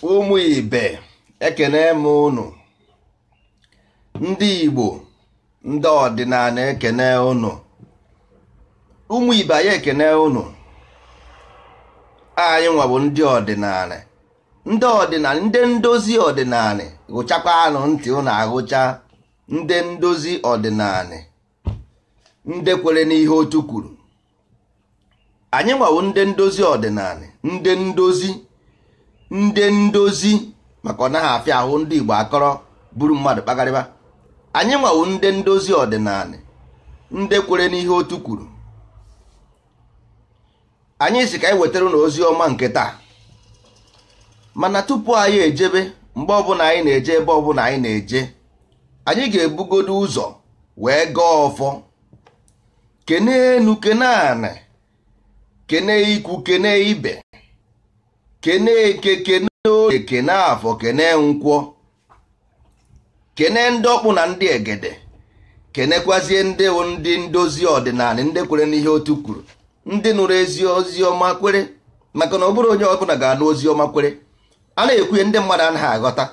Ụmụ ibe, ekene m ụnụ. Ndị Igbo, ndị ọdịnala, ekene ụnụ. Ụmụ ibe anyị, ekene ụnụ. Anyị nwa bụ ndị ọdịnala, ndị ọdịnala, ndị ndozi ọdịnala. Gụchakwa anụ ntị ụnụ agụcha. Ndị ndozi ọdịnala, ndị kwere n'ihe otu kwuru. Anyị nwawo ndị ndozi ọdịnala, ndị ndozi, ndị ndozi, maka ọ naghị afịa ahụ ndị Igbo akọrọ buru mmadụ kpagarịba. Anyị nwawo ndị ndozi ọdịnala, ndị kwere n'ihe otu kwuru. Anyị si ka anyị wetara ụnụ ozi ọma nke taa. Mana tupu anyị ejebe, mgbe ọbụla anyị na-eje, ebe ọbụla anyị na-eje, anyị ga-ebugodo ụzọ wee gaa ọfọ, kene enu, kene anị, kene ikwu, kene ibe, kene eke, kene orie, kene afọ, kene nkwọ, kene ndị ọkpụ na ndị egede, kenekwazie ndị ndozi ọdịnala, ndị kwere n'ihe otu kwuru, ndị nụrụ ezi ozi ọma kwere. Maka na ọ bụrụ onye ọbụla ga-anụ ozi ọma kwere. A na-ekwuye, ndị mmadụ anaghị aghọta.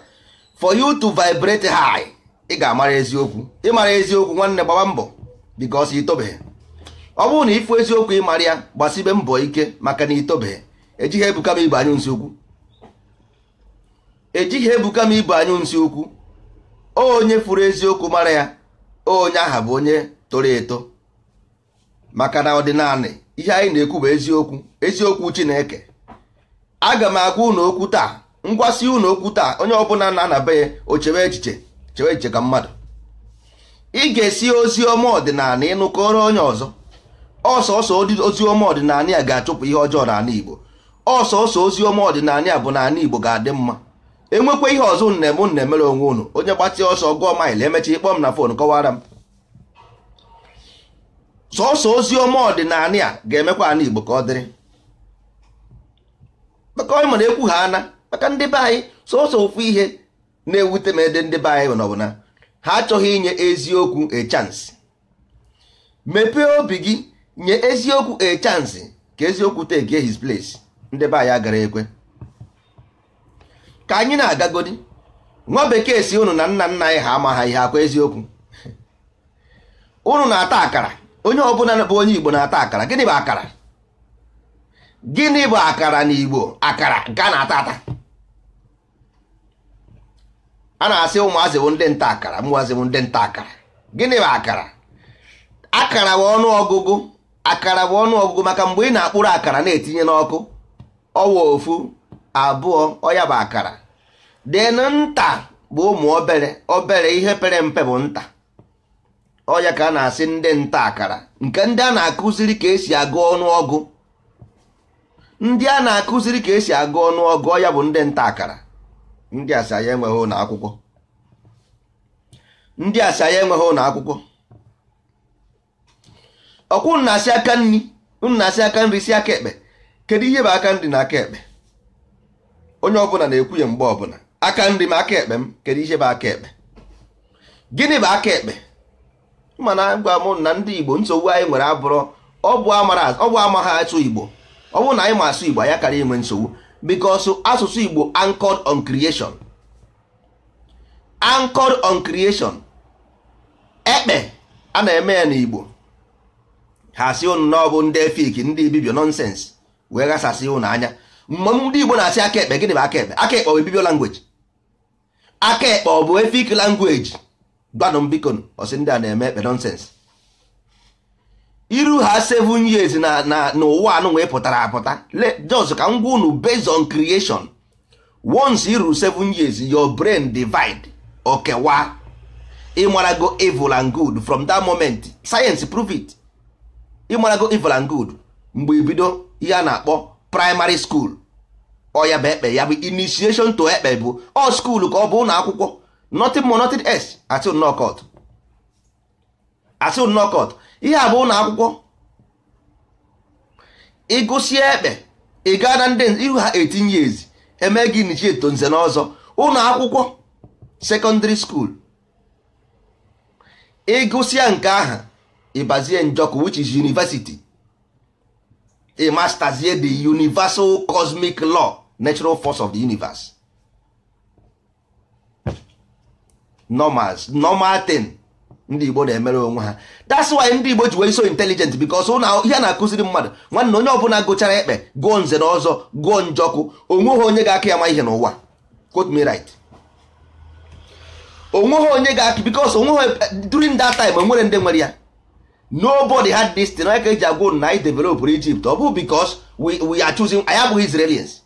For you to vibrate high, ị ga-amara eziokwu. Ịmara eziokwu, nwanne, gbaba mbọ, because itobeghị. Ọ bụrụ na ịfụ eziokwu, ịmara ya, gbasibe mbọ ike, maka na itobeghị. Ejighị ebuka m ibu anyụ nsị ukwu, ejighị ebuka m ibu anyụ nsị ukwu. Onye fụrụ eziokwu mara ya, onye aha bụ onye toro eto. Maka na ọdịnala, ihe anyị na-ekwu bụ eziokwu, eziokwu Chineke. Aga m agwa unu okwu taa, ngwasị unu okwu taa. Onye ọbụla na-anabe ya, o chewe echiche, chewe echiche ka mmadụ. Ị ga-esi ozi ọma ọdịnala ịnụkọrọ onye ọzọ. Ọsọsọ ozi ọma ọdịnala ya ga-achụpụ ihe ọjọọ n'ala Igbo. Ọsọsọ ozi ọma ọdịnala ya bụ n'ala Igbo ga-adị mma. Enwekwa ihe ọzọ unu na-eme, unu na-emere onwe unu. Onye gbatịa ọsọ gụọ maịlụ, emecha ịkpọ m na phone, kọwara m. Sọsọ ozi ọma ọdịnala a ga-emekwa ala Igbo ka ọ dịrị, maka onye mana ekwu ha ana. Maka ndị be anyị, sọsọ ofu ihe na-ewute m ede ndị be anyị bụ na ọ bụ na ha achọghị inye eziokwu a chance. Mepee obi gị, nye eziokwu a chance, ka eziokwu take his place. Ndị be anyị agara ekwe. Ka anyị na-agagodi, nwa bekee si unu na nna nna anyị ha amaghị ihe akwa eziokwu. Unu na-ata akara. Onye ọbụla bụ onye Igbo na-ata akara. Gịnị bụ akara? Gịnị bụ akara n'Igbo? Akara nke a na-ata ata. A na-asị ụmụazị bụ ndị nta akara, ụmụazị bụ ndị nta akara. Gịnị bụ akara? Akara bụ ọnụ ọgụgụ. Akara bụ ọnụ ọgụgụ, maka mgbe ị na-akpụrụ akara na-etinye n'ọkụ, ọwa ofu, abụọ, ọya bụ akara. Den nta bụ ụmụ obere obere ihe pere mpe bụ nta. Ọya ka a na-asị ndị nta akara, nke ndị a na-akụziri ka esi agụ ọnụọgụ, ndị a na-akụziri ka esi agụ ọnụọgụ, ọya bụ ndị nta akara. Ndị asị anyị enweghị ụlọ akwụkwọ, ndị asị anyị enweghị ụlọ akwụkwọ. Ọkwụ na-asị aka nri, unu na-asị aka nri, si aka ekpe. Kedu ihe bụ aka nri na aka ekpe? Onye ọbụla na-ekwu ya mgbe ọbụla, aka nri m, aka ekpe m. Kedu ihe bụ aka ekpe? Gịnị bụ aka ekpe? Mana gwa m na ndị Igbo, nsogbu anyị nwere abụrụ ọ bụ amaghị asụ Igbo. Ọ bụrụ na anyị ma asụ Igbo, anyị akara inwe nsogbu, because asụsụ Igbo anchored on creation, anchored on creation. Ekpe a na-eme ya n'Igbo, ha si unu na ọ bụ ndị efik, ndị ibibio, nonsense, wee ghasasị unu anya. Mgbe ndị Igbo na-asị aka ekpe, gịnị bụ aka ekpe? Aka ekpe ọ bụ ibibio language? Aka ekpe ọ bụ efik language? Gwanụ m biko. Ọsị ndị a na-eme ekpe, nonsense. Iru ha 7 years na n'ụwa anụ wee pụtara apụta. Just ka m gwa unu, based on creation, once iru 7 years, your brain divide, okewa, ịmarago evil and good. From that moment, science prove it, ịmarago evil and good. Mgbe ibido ihe a na-akpọ primary school, ọ ya bụ ekpe, ya bụ initiation to ekpe, bụ ọ school ka ọ bụ ụlọ akwụkwọ, nothing more, nothing else. Asị nnọọ court, asị nnọọ court. Ihe a bụ ụlọ akwụkwọ. Ịgụsie ekpe, ị gaa na ndị ihu ha 18 years, eme gị initiate to nze na ọzọ, ụlọ akwụkwọ secondary school. Ịgụsịa nke ahụ, ịbazie njọkụ, which is university. Ị masterzie the universal cosmic law, natural force of the universe. Normals, normal thing ndị Igbo na-emere onwe ha. That's why ndị Igbo ji wee so intelligent, because ihe na-akụziri mmadụ, nwanne, onye ọbụla gụchara ekpe, gụọ nze na ọzọ, gụọ njọkụ, onweghị onye ga-aka ya ma ihe n'ụwa. Quote me right, onweghị onye ga-aka, because onweghị, during that time, enwere ndị nwere ya. Nobody had this thing. Onye ka eji agwa na anyị develop Egypt? Ọ bụ because we are choosing. Anyị abụghị Israelis,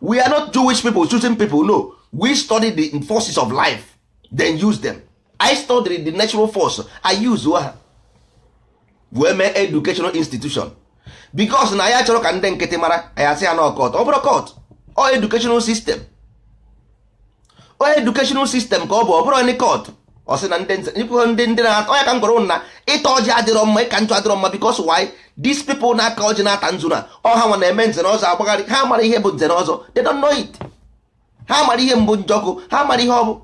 we are not Jewish people choosing people. No, we study the forces of life, then use them. I studied the natural force, I use ha wee mee educational institution, because na ya chọrọ ka ndị nkịtị mara. Anyị asị ya na cult. Ọ bụrụ cult, ọ educational system, ọ educational system ka ọ bụ. Ọ bụrụ any cult. Ọ sị na ndị ndị na onye ka m gwara ụnụ na ịta ọjị adịrọ mma, ịka njụ adịrọ mma, because why? These people na-aka ọjị, na-ata nzu, na ọha nwa na-eme nze na ọzọ agbagharị. Ha mara ihe bụ nze na ọzọ? They don't know it. Ha mara ihe mbụ njọkụ? Ha mara ihe ọ bụ?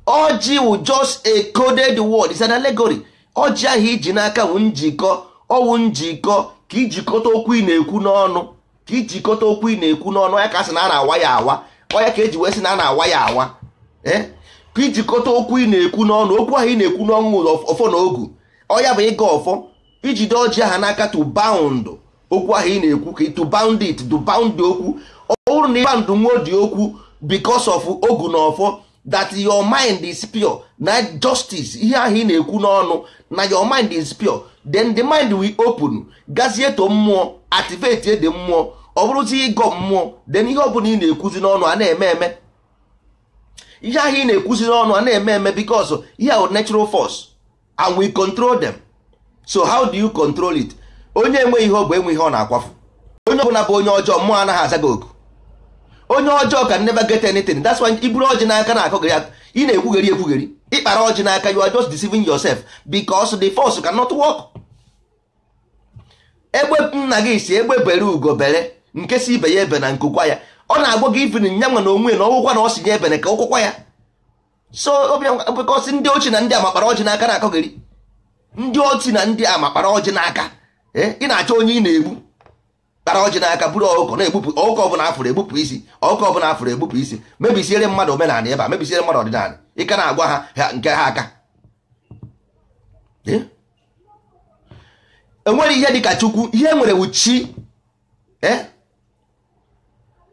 Ọjị wụ just a coded word, is an allegory. Ọjị ahụ iji n'aka wụ njikọ, ọwụ njikọ ka ijikọta okwu ị na-ekwu n'ọnụ, ka ijikọta okwu ị na-ekwu n'ọnụ ya, ka a sị na a na-awa ya awa. Ọya ka eji wee sị na a na-awa ya awa, ka ijikọta okwu ị na-ekwu n'ọnụ. Okwu ahụ ị na-ekwu n'ọnụ, ọfọ na ogu, ọya bụ ịga ọfọ. Ijide ọjị ahụ n'aka to bound okwu ahụ ị na-ekwu, ka to bound it, to bound okwu. Ọ bụrụ na ịbound nwa dị okwu because of ogu na ọfọ, that your mind is pure na justice, ihe ahụ ị na-ekwu n'ọnụ, na your mind is pure, then the mind will open, gazie to mmụọ, activate the mmụọ. Ọ bụrụzi ịgọ mmụọ, then ihe ọbụla ị na-ekwuzi n'ọnụ a na-eme eme. Ihe ahụ ị na-ekwuzi n'ọnụ a na-eme eme, because ihe ahụ natural force and we control them. So how do you control it? Onye enweghị ihe ọ bụ, enwe ihe ọ na-akwafu. Onye ọbụla bụ onye ọjọọ, mmụọ anaghị aza gị oku. Onye ọjọọ can never get anything. That's why iburu ọjị n'aka na-akọgịrị, ị na-ekwugheri ekwugheri. Ịkpara ọjị n'aka, you are just deceiving yourself, because the force cannot work. Egbe nna gị si egbe bere, ugo bere, nke si ibe ya ebe na nkukwa ya. Ọ na-agwa gị ifin nya nwa na onwe na ọgwụkwa na ọ si nye ebene ka ụkwụkwa ya. So because ndị ochie na ndị ama kpara ọjị n'aka na-akọgheri, ndị ochie na ndị ama kpara ọjị n'aka, ị na-achọ onye ị na-egbu, kpara ọjị n'aka, buru ọkụkọ na-egbupụ ọkụkọ ọbụla afụrụ egbupụ isi, ọkụkọ ọbụla afụrụ egbupụ isi, mebisiere mmadụ omenala ebe a, mebisiere mmadụ ọdịnala. Ị ka na-agwa ha nke ha aka. Enwere ihe dịka Chukwu? Ihe nwere bụ chi.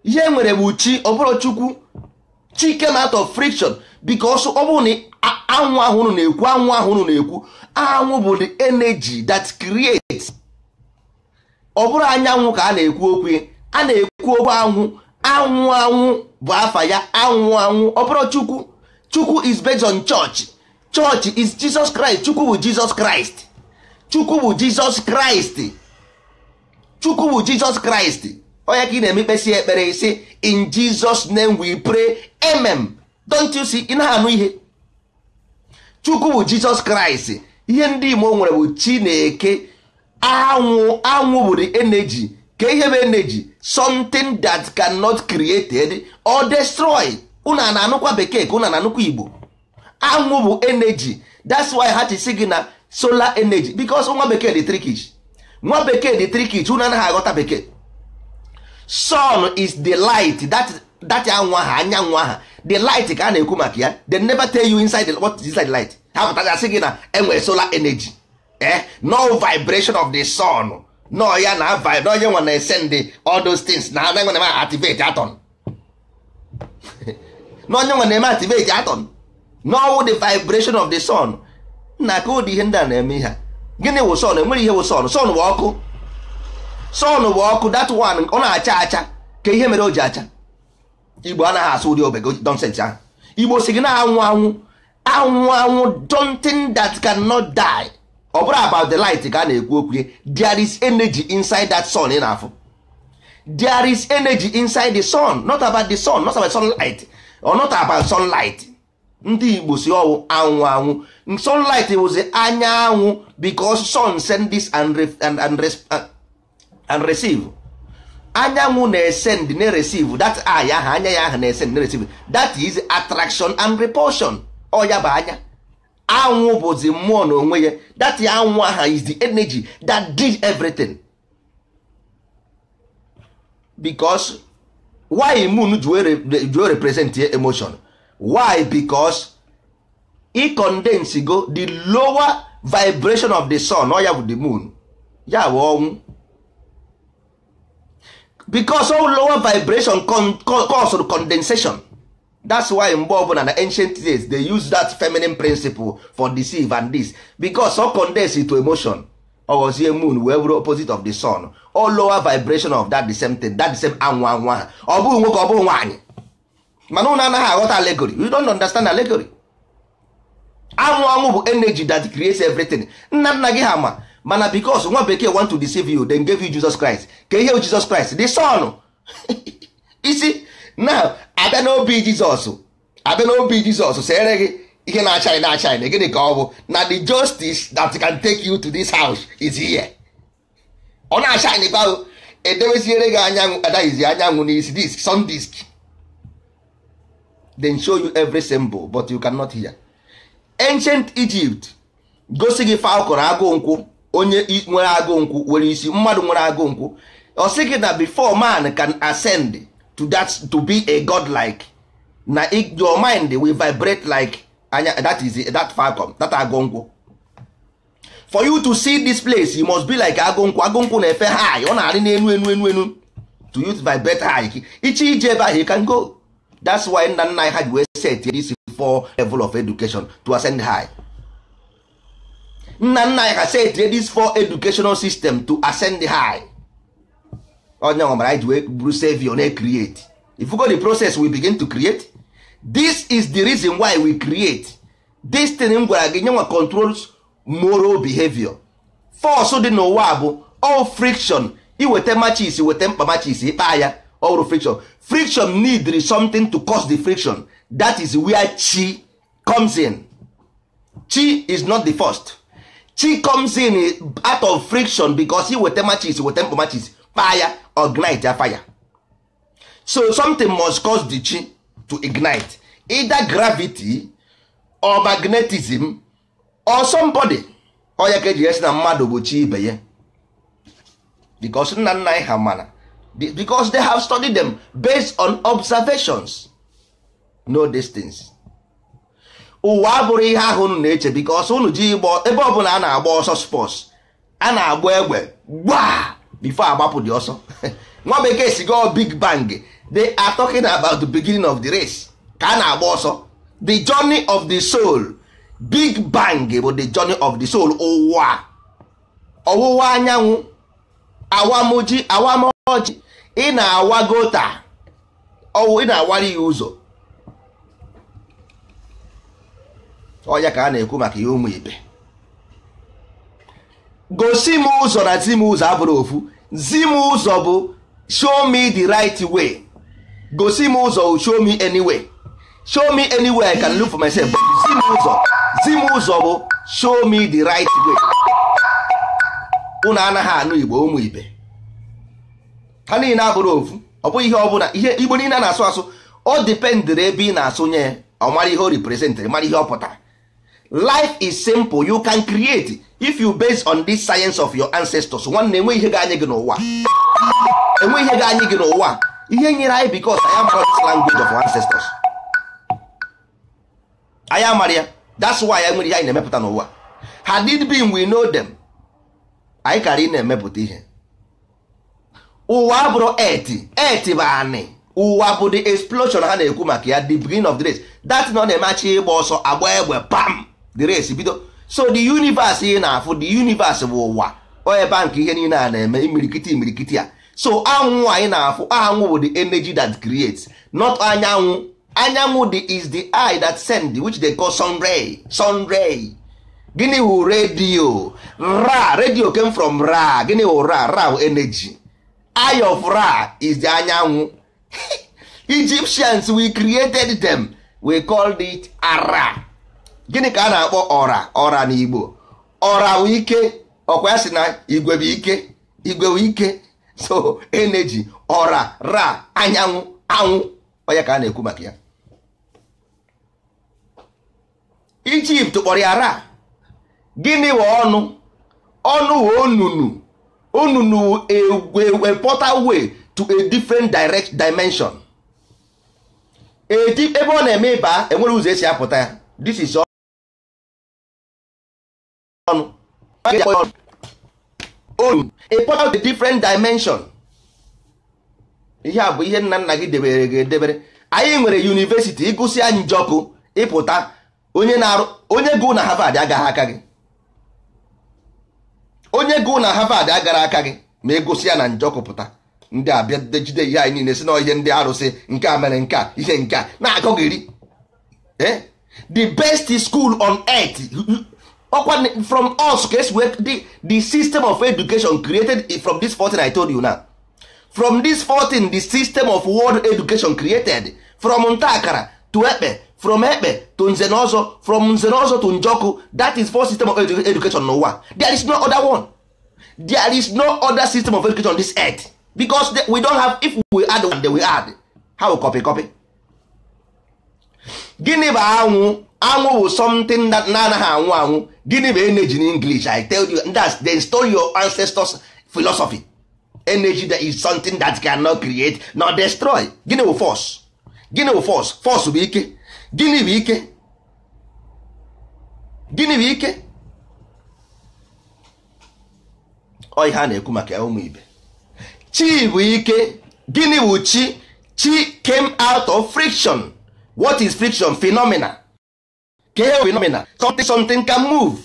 Ihe nwere bụ chi, ọ bụrụ Chukwu. Chi came out of friction, because ọ bụrụ na anwụ ahụ unu na-ekwu, anwụ ahụ unu na-ekwu, anwụ bụ the energy that creates. Ọ bụrụ anyanwụ ka a na-ekwu okwu, a na-ekwu okwu anwụ. Anwụ, anwụ bụ afa ya, anwụ, anwụ. Ọ bụrụ Chukwu. Chukwu is based on church. Church is Jesus Christ. Chukwu bụ Jesus Christ. Chukwu bụ Jesus Christ. Chukwu bụ Jesus Christ. Onye ka ị na-eme ikpesi ekpere isi, "In Jesus' name we pray, amen." Don't you see? Ị na-anụ ihe? Chukwu bụ Jesus Christ. Ihe ndị Igbo nwere bụ Chineke. Anwụ, anwụ bụ the energy. Ka ihe bụ energy? Something that cannot created or destroy. Unu na-anụkwa bekee ka unu na-anụkwa Igbo? Anwụ bụ energy. That's why ha ji sị gị na solar energy, because nwa bekee dị trickish, nwa bekee dị trickish. Unu anaghị aghọta bekee. Sun is the light. That anwụ aha, anyanwụ aha, the light ka a na-ekwu maka ya. They never tell you inside the, what is inside the light. Ha pụtara asị gị na enwere solar energy, no vibration of the sun, no ya na vibe, no onye nwe na send all those things, na onye nwe na activate atom, na onye nwe na-eme activate atom, no the vibration of the sun. Na ka ụdị ihe ndị a na-eme ihe a, gịnị wụ sun? Enwere ihe wụ sun? Sun bụ ọkụ. Sun bụ ọkụ. That one ọ na-acha acha, ka ihe mere o ji acha. Igbo anaghị asụ ụdị obego nonsense ahụ. Igbo si gị na anwụ, anwụ, anwụ, anwụ, something that cannot die. Ọ bụrụ about the light ka a na-ekwu okwu, there is energy inside that sun ị na-afụ. There is energy inside the sun, not about the sun, not about sunlight, or not about sunlight. Ndị Igbo si ọwụ anwụ, anwụ. Sunlight wụzi anyanwụ, because sun send this and receive. Anyanwụ na-esend, na-receive. That eye ahụ, anya ya ahụ na-esend, na-receive. That is attraction and repulsion. Ọ ya bụ anya. Anwụ bụzi mmụọ na onwe ya. That anwụ aha is the energy that did everything. Because why moon ji wee represent emotion? Why? Because e condense go the lower vibration of the sun, ọ ya bụ the moon, ya bụ ọnwụ. Because all lower vibration cause condensation. That's why mgbe ọbụla na ancient days they use that feminine principle for deceive and this, because all condense to emotion, ọghọzie moon wee bụrụ opposite of the sun, all lower vibration of that the same thing, that the same anwụ anwụ ahụ. Ọ bụghị nwoke, ọ bụghị nwaanyị. Mana ụnụ anaghị aghọta allegory. You don't understand allegory. Anwụ anwụ bụ energy that creates everything. Nna nna gị ha ma, mana because nwa bekee want to deceive you, then gave you Jesus Christ. Ka ihe Jesus Christ the sun isi now abịa n'obi Jizọs, abịa n'obi Jizọs sere gị ihe na-acha na-acha gịnị ka ọ bụ na the justice that can take you to this house is here. Ọ na-acha kwa edebeziere gị anyanwụ, adaghịzi anyanwụ n'isi disk, sun disk, then show you every symbol, but you cannot hear. Ancient Egypt gosi gị falcon, agụ nkwụ, onye nwere agụ nkwụ nwere isi mmadụ nwere agụ nkwụ. Ọ sị gị na before man can ascend to that, to be a godlike, na your mind will vibrate like anya, that is that falcon, that agụ nkwụ. For you to see this place, you must be like agụ nkwụ. Agụ nkwụ na-efe high, ọ na-arị n'enu enu enu enu. To you to vibrate high, iche ije ebe ahụ you can go. That's why nna nna ha ji wee set this four level of education to ascend high. Nna nna ha set this four educational system to ascend high. Onye nwere anyị ji wee bụrụ savior na create. If you go the process, we begin to create. This is the reason why we create this thing. M gwara gị nyenwa controls moral behavior. Force dị n'ụwa bụ all friction. Iweta matches, iweta mkpa matches, ịkpa ya all friction. Friction need something to cause the friction. That is where chi comes in. Chi is not the first. Chi comes in out of friction because iweta matches, iweta mkpa matches, kpaa ya, ignite ya fire. So something must cause the chi to ignite, either gravity or magnetism or somebody. Ọ ya ka eji esi na mmadụ bụ chi ibe ya, because nna nna anyị ha mana, because they have studied them based on observations, no distance. Ụwa abụrụ ihe ahụ unu na-eche, because unu ji ịgba ebe ọbụla a na-agba ọsọ sports, a na-agba egbe gbaa before agbapụ dị ọsọ. Nwa bekee si go big bang, they are talking about the beginning of the race ka a na-agba ọsọ, the journey of the soul. Big bang bụ the journey of the soul. Ụwa ọwụwa anyanwụ, awamoji, awamoji, ị na-awa gota, ọwụ ị na-awara ya ụzọ. Ọ ya ka a na-ekwu maka ihe ụmụ ibe. Gosi m ụzọ na zi m ụzọ abụrụ ofu. Zi m ụzọ bụ show me the right way. Gosi m ụzọ, show me anyway. Show me anywhere I can look for myself. Zi m ụzọ, zi m ụzọ bụ show me the right way. Unu anaghị anụ Igbo ụmụ ibe. Ha niile abụrụ ofu. Ọ bụghị ihe ọbụla ihe Igbo niile na-asụ asụ. Ọ dependịrị ebe ị na-asụ nye, ọ mara ihe o representịrị, mara ihe ọ pụtara. Life is simple. You can create if you base on this science of your ancestors. Nwanne, enwe ihe ga-anyị gị n'ụwa, enwe ihe ga-anyị gị n'ụwa. Ihe nyere anyị because anyị amara this language of our ancestors. Anyị amara ya. That's why anyị nwere ihe anyị na-emepụta n'ụwa. Had it been we know them, anyị kara ị na-emepụta ihe. Ụwa abụrụ eti eti bụ anị. Ụwa bụ the explosion ha na-ekwu maka ya, the beginning of the race. That nọ na-emachi ịgba ọsọ, agba egbe, pam, the race bido. So the universe ị na-afụ, the universe bụ ụwa. Ọ ebe a nke ihe niile a na-eme imirikiti imirikiti a. So anwụ anyị na-afụ, anwụ bụ the energy that creates, not anyanwụ. Anyanwụ the is the eye that send, which they call sun ray. Sun ray. Gịnị wụ radio? Ra, radio came from ra. Gịnị wụ ra? Ra wụ energy. Eye of Ra is the anyanwụ. Egyptians, we created them, we called it ara. Gịnị ka a na-akpọ ọra? Ọra n'Igbo, ọra wụ ike. Ọkwa ya sị na igwe bụ ike, igwe bụ ike. So energy, ọra, ra, anyanwụ, anwụ, onye ka a na-ekwu maka ya. Egypt kpọrọ ya ra. Gịnị wụ ọnụ? Ọnụ wụ onunu. Onunu a portal way to a different direct dimension. Eti ebe ọ na-eme ịba enwere ụzọ esi apụta ya. This is ọnụ. A part of the different dimension. Ihe a bụ ihe nna nna gị debere gị edebere. Anyị nwere university, ịgụsịa njọkụ ịpụta onye na-arụ, onye gụ na Harvard agaghị aka gị, onye gụ na Harvard agara aka gị ma ịgụsịa na njọkụ pụta. Ndị abịa jide ihe anyị niile si na ihe ndị arụsị nke a mere nke a ihe nke a na-akọghịrị. The best school on earth ọkwa from us ka esi wee the system of education created from this 14 I told you now. From this 14 the system of world education created from nta akara to ekpe, from ekpe to nze na ọzọ, from nze na ọzọ to njọkụ. That is four system of education n'ụwa. There is no other one. There is no other system of education on this earth, because we don't have. If we add one, they will add how copy copy. Gịnị bụ anwụ? Anwụ bụ something that na-anaghị anwụ anwụ. Gịnị bụ energy in English? I tell you, that's they stole your ancestors' philosophy. Energy, that is something that cannot create nor destroy. Gịnị bụ force? Gịnị bụ force? Force bụ ike. Gịnị bụ ike? Gịnị bụ ike? Ọ ihe a na-ekwu maka ya, ụmụ ibe. Chi bụ ike. Gịnị bụ chi? Chi came out of friction. What is friction? Phenomena. Ka ihe phenomena? Something, something can move.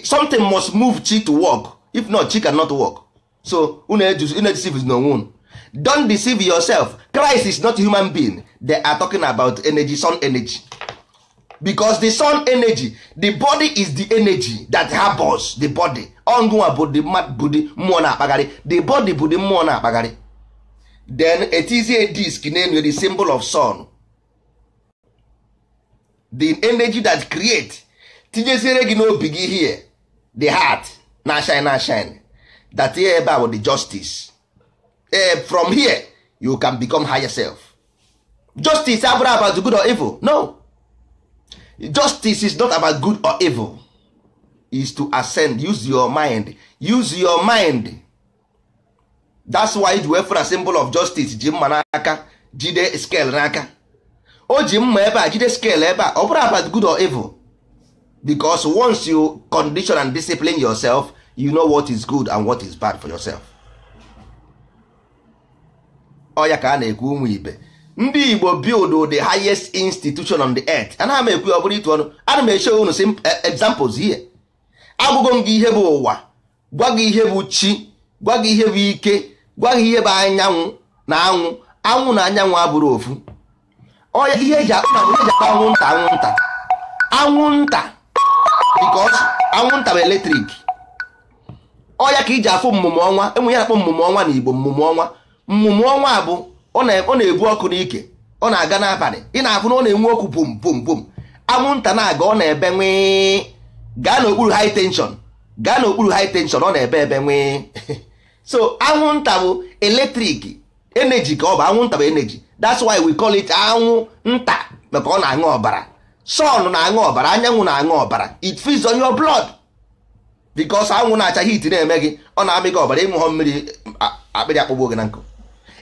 Something must move chi to work. If not, chi cannot work. So unu deceive n'onwe unu. Don't deceive yourself. Christ is not human being. They are talking about energy, sun energy, because the sun energy, the body is the energy that harbors the body. Ọngụnwa bụ the bụ the mmụọ na-akpagharị. The body bụ the mmụọ na-akpagharị. Then etizie disk n'elu, the symbol of sun, the energy that create. Tinyeziere gị n'obi gị here, the heart na shine, na shine. That here, ebe a bụ the justice. From here you can become higher self. Justice abụrụ about good or evil. No, justice is not about good or evil, is to ascend. Use your mind, use your mind. That's why ji wee fụra symbol of justice ji mma n'aka, jide scale n'aka. O ji mma ebe a, jide scale ebe a. Ọ bụrụ about good or evil, because once you condition and discipline yourself, you know what is good and what is bad for yourself. Ọ ya ka a na-ekwu, ụmụ ibe. Ndị Igbo build the highest institution on the earth. Anaghị m ekwu ọ bụrụ itu ọnụ, ana m eche unu examples here. Agwụgo m gị ihe bụ ụwa, gwa gị ihe bụ chi, gwa gị ihe bụ ike, gwa gị ihe bụ anyanwụ na anwụ. Anwụ na anyanwụ abụrụ ofu. Ọ ya ihe eji akpọ, ihe eji akpọ anwụnta, anwụnta, anwụnta, because anwụnta bụ electric. Ọ ya ka iji afụ mmụmụ ọnwa. Enwe ya na-akpọ mmụmụ ọnwa na Igbo. Mmụmụ ọnwa, mmụmụ ọnwa bụ ọ na-ebu ọkụ n'ike, ọ na-aga n'abalị. Ị na-afụ na ọ na-enwe ọkụ bum bum bum. Anwụnta na-aga, ọ na-ebe nwee. Gaa n'okpuru high tension, gaa n'okpuru high tension, ọ na-ebe ebe nwee. So anwụnta bụ electric energy ka ọ bụ. Anwụnta bụ energy. That's why we call it anwụnta, maka ọ na-aṅụ ọbara. Sun na-aṅụ ọbara, anyanwụ na-aṅụ ọbara. It feeds on your blood, because anwụ na-acha, heat na-eme gị, ọ na-amị gị ọbara. Ịṅụghọ mmiri, akpịrị akpọgbuo gị na nkụ.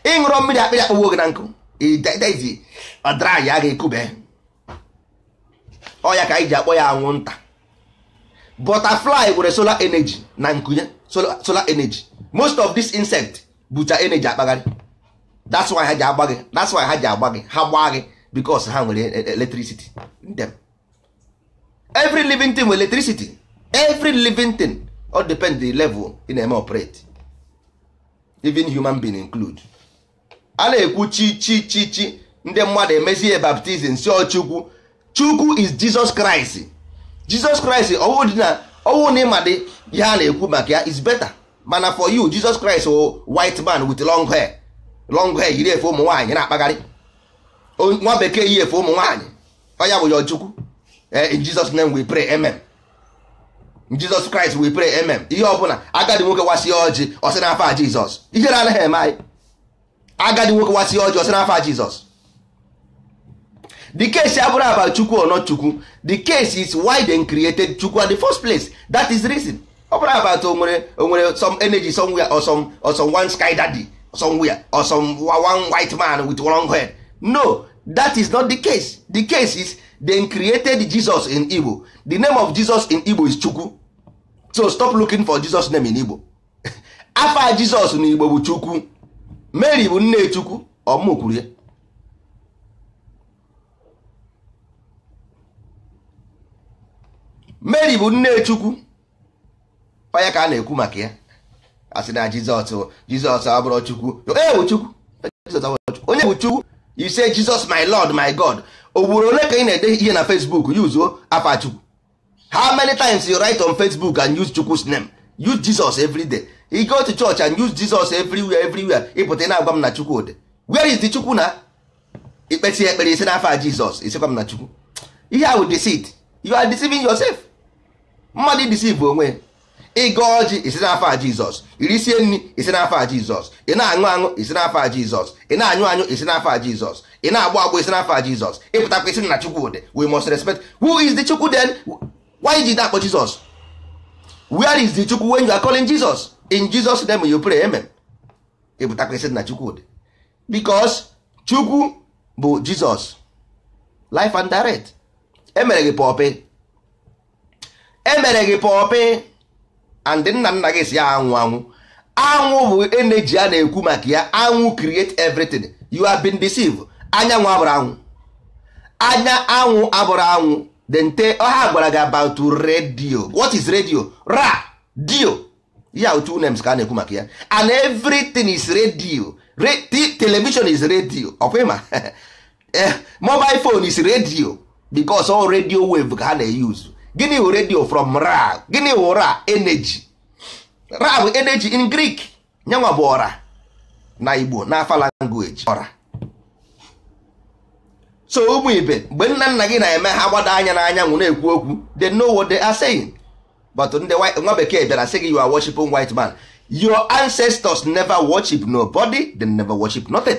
Ịṅụrọ mmiri, akpịrị akpọgbuo gị na nkụ. Idezi ọ dry ya ga-ekube. Ọ ya ka anyị ji akpọ ya anwụnta. Butterfly nwere solar energy na nkunye, solar energy. Most of this insect bụcha energy akpagharị. That's why ha ji agba gị, that's why ha ji agba gị. Ha gbaa gị because ha nwere electricity in them. Every living thing with electricity, every living thing. All depend the level ị na-eme operate, even human being include. A na-ekwu chi, chi, chi, chi. Ndị mmadụ emezie baptism si ọ Chukwu. Chukwu is Jesus Christ. Jesus Christ, ọwụ dị na ọwụ na ịma dị ihe a na-ekwu maka ya is better. Mana for you, Jesus Christ o white man with long hair, long hair, yiri efe ụmụ nwaanyị na-akpagharị. Nwa bekee yi efe ụmụ nwaanyị, ọ ya bụ ya Chukwu. In Jesus name we pray, amen. In Jesus Christ we pray, amen. Ihe ọbụla agadi nwoke wasị ọjị, ọsị n'afọ a Jizọs. Ihere anaghị eme anyị. Agadi nwoke wasị ọjị, ọsị n'afọ a Jizọs. The case abụrụ about Chukwu or not Chukwu. The case is why they created Chukwu at the first place. That is the reason. Ọ bụrụ about onwere some energy somewhere or some one sky daddy somewhere or some one white man with long head. No, That is not the case. The case is they created Jesus in Igbo. The name of Jesus in Igbo is Chukwu. So stop looking for Jesus name in Igbo. Afa Jesus na Igbo bụ Chukwu. Mary bụ nne Chukwu. Ọmụ kwuru ya. Mary bụ nne Chukwu. Onye ka a na-ekwu maka ya? A sị na Jizọs abụrụ Chukwu. Onye bụ Chukwu? Onye bụ Chukwu? You say Jesus my Lord my God. Ugboro ole ka ị na-ede ihe na Facebook use afa Chukwu? How many times you write on Facebook and use Chukwu's name? Use Jesus every day. You go to church and use Jesus everywhere, everywhere. Ịpụta na-agwa m na Chukwu dị. Where is the Chukwu na? Ikpesi ekpere isi n'afa Jizọs, isikwa m na Chukwu. Ihe ahụ deceit. You are deceiving yourself. Mmadụ deceive onwe. Ịga ọjị isi n'afa Jizọs, irisie nri isi n'afa Jizọs, ị na-aṅụ aṅụ isi n'afa Jizọs, ị na-anyụ anyụ isi n'afa Jizọs, ị na-agbụ agbụ isi n'afa Jizọs, ịpụtakwa isi na Chukwu dị. We must respect. Who is the Chukwu then? Why did that akpọ Jizọs? Where is the Chukwu when you are calling Jesus? In Jesus name you pray, amen. Ịpụtakwa isi na Chukwu dị. Because Chukwu bụ Jizọs. Life and direct. Emere gị pọpị. Emere gị pọpị. And nna nna gị si ya anwụ anwụ. Anwụ bụ energy a na-ekwu maka ya. Anwụ create everything. You have been deceived. Anyanwụ abụrụ anwụ. Anya anwụ abụrụ anwụ. Then ha gwara gị about radio. What is radio? Ra dio. Ya two names ka a na-ekwu maka ya. And everything is radio. Television is radio. Ọkwa ịma? Mobile phone is radio. Because all radio wave ka ha na-use. Gịnị wụ radio from ra? Gịnị wụ ra? Energy. Ra bụ energy in Greek. Nyanwa bụ ọra na Igbo na afa language ọra. So ụmụ ibe, mgbe nna nna gị na-eme ha gbado anya n'anyanwụ na-ekwu okwu, they know what they are saying. But ndị nwa bekee bịara sị gị you are worshiping white man. Your ancestors never worship nobody, they never worship nothing.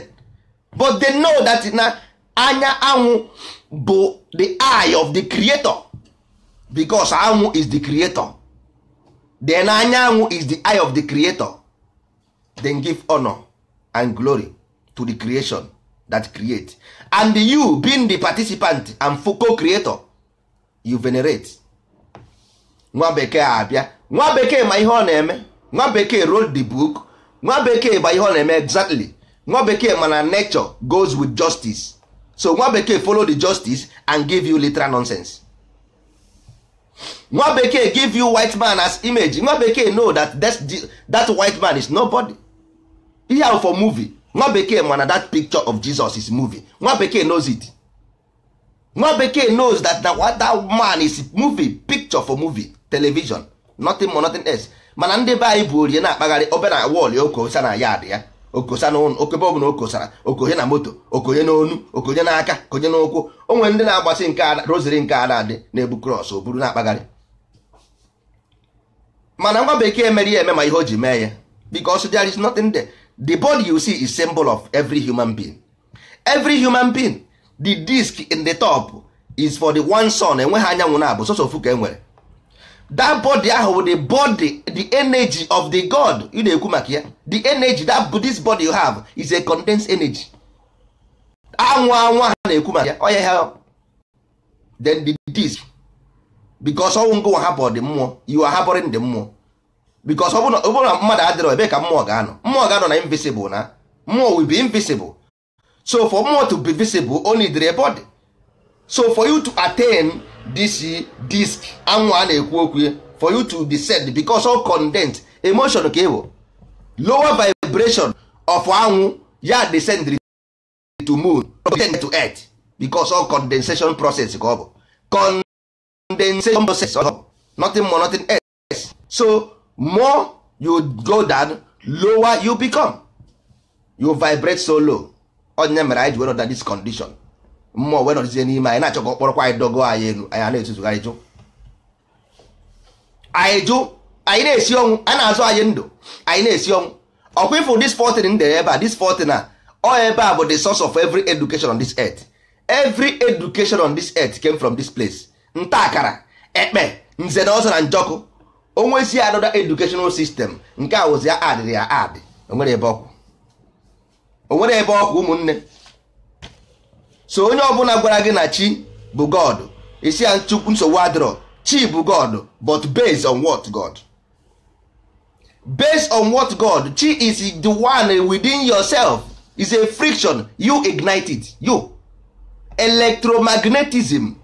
But they know that na anya anwụ bụ the eye of the creator. Because anwụ is the creator. Then anyanwụ is the eye of the creator. Then give honor and glory to the creation that create. And you being the participant and co-creator, you venerate. Nwa bekee abịa. Nwa bekee ma ihe ọ na-eme. Nwa bekee wrote the book. Nwa bekee ma ihe ọ na-eme exactly. Nwa bekee mana nature goes with justice. So nwa bekee follow the justice and give you literal nonsense. Nwa bekee give you white man as image. Nwa bekee know that that white man is nobody. Ihe ahụ for movie. Nwa bekee mana that picture of Jesus is movie. Nwa bekee knows it. Nwa bekee knows that that man is movie, picture for movie, television, nothing more, nothing else. Mana ndị be anyị bụ orie na-akpagharị obe na wọl okosa na yard ya, okosa na okebe ọbụla okosara, okonye na moto, okonye n'onu, okonye n'aka, konye n'ụkwụ. O nwere ndị na-agbasi nke rosary nke a na-adị na-ebu cross o buru na-akpagharị. Mana nwa bekee mere ya eme ma ihe o ji mee ya, because there is nothing there. The body you see is symbol of every human being. Every human being. The disc in the top is for the one sun. Enweghị anyanwụ na-abụ sọsọ ofu ka e nwere. That body ahụ the body, the energy of the God ị na-ekwu maka ya. The energy that this body you have is a condensed energy. Anwụ anwụ ha na-ekwu maka ya. Onye ha then the disc, because ọnwụ ngụwa hapụ the mmụọ, you are harboring the mmụọ. Because ọ bụrụ na mmadụ adịrọ ebe ka mmụọ ga-anọ. Mmụọ ga-anọ na invisible na mmụọ will be invisible. So for mmụọ to be visible, only the body. So for you to attain this disc anwụ a na-ekwu okwu, for you to descend, because all condensed emotion ka ịbụ lower vibration of anwụ ya descend to moon, descend to earth, because all condensation process ka ọ bụ. Condensation process, nothing more, nothing else. So more you go down, lower you become. You vibrate so low. Onye mere anyị ji were this condition. Mmụọ wee nọdịzie n'ime anyị na-achọ ka ọ kpọrọkwa anyị dogo anyị elu, anyị na-etuzugharị jụ. Anyị jụ, anyị na-esi ọnwụ, a na-azụ anyị ndụ, anyị na-esi ọnwụ. Ọkwa ịfụ this 14 ndere ebe a, this 14 a, ọ ebe a bụ the source of every education on this earth. Every education on this earth came from this place. Nta akara, ekpe, nze na ọzọ na njọkụ. Onwezi another educational system nke a wụzi ya adịrị ya adị. Onwere ebe ọkwụ. Onwere ebe ọkwụ ụmụnne. So onye ọbụla gwara gị na chi bụ God, isi ya nchukwu nsogbu adịrọ. Chi bụ God, but based on what God? Based on what God? Chi is the one within yourself. Is a friction. You ignite it. You. Electromagnetism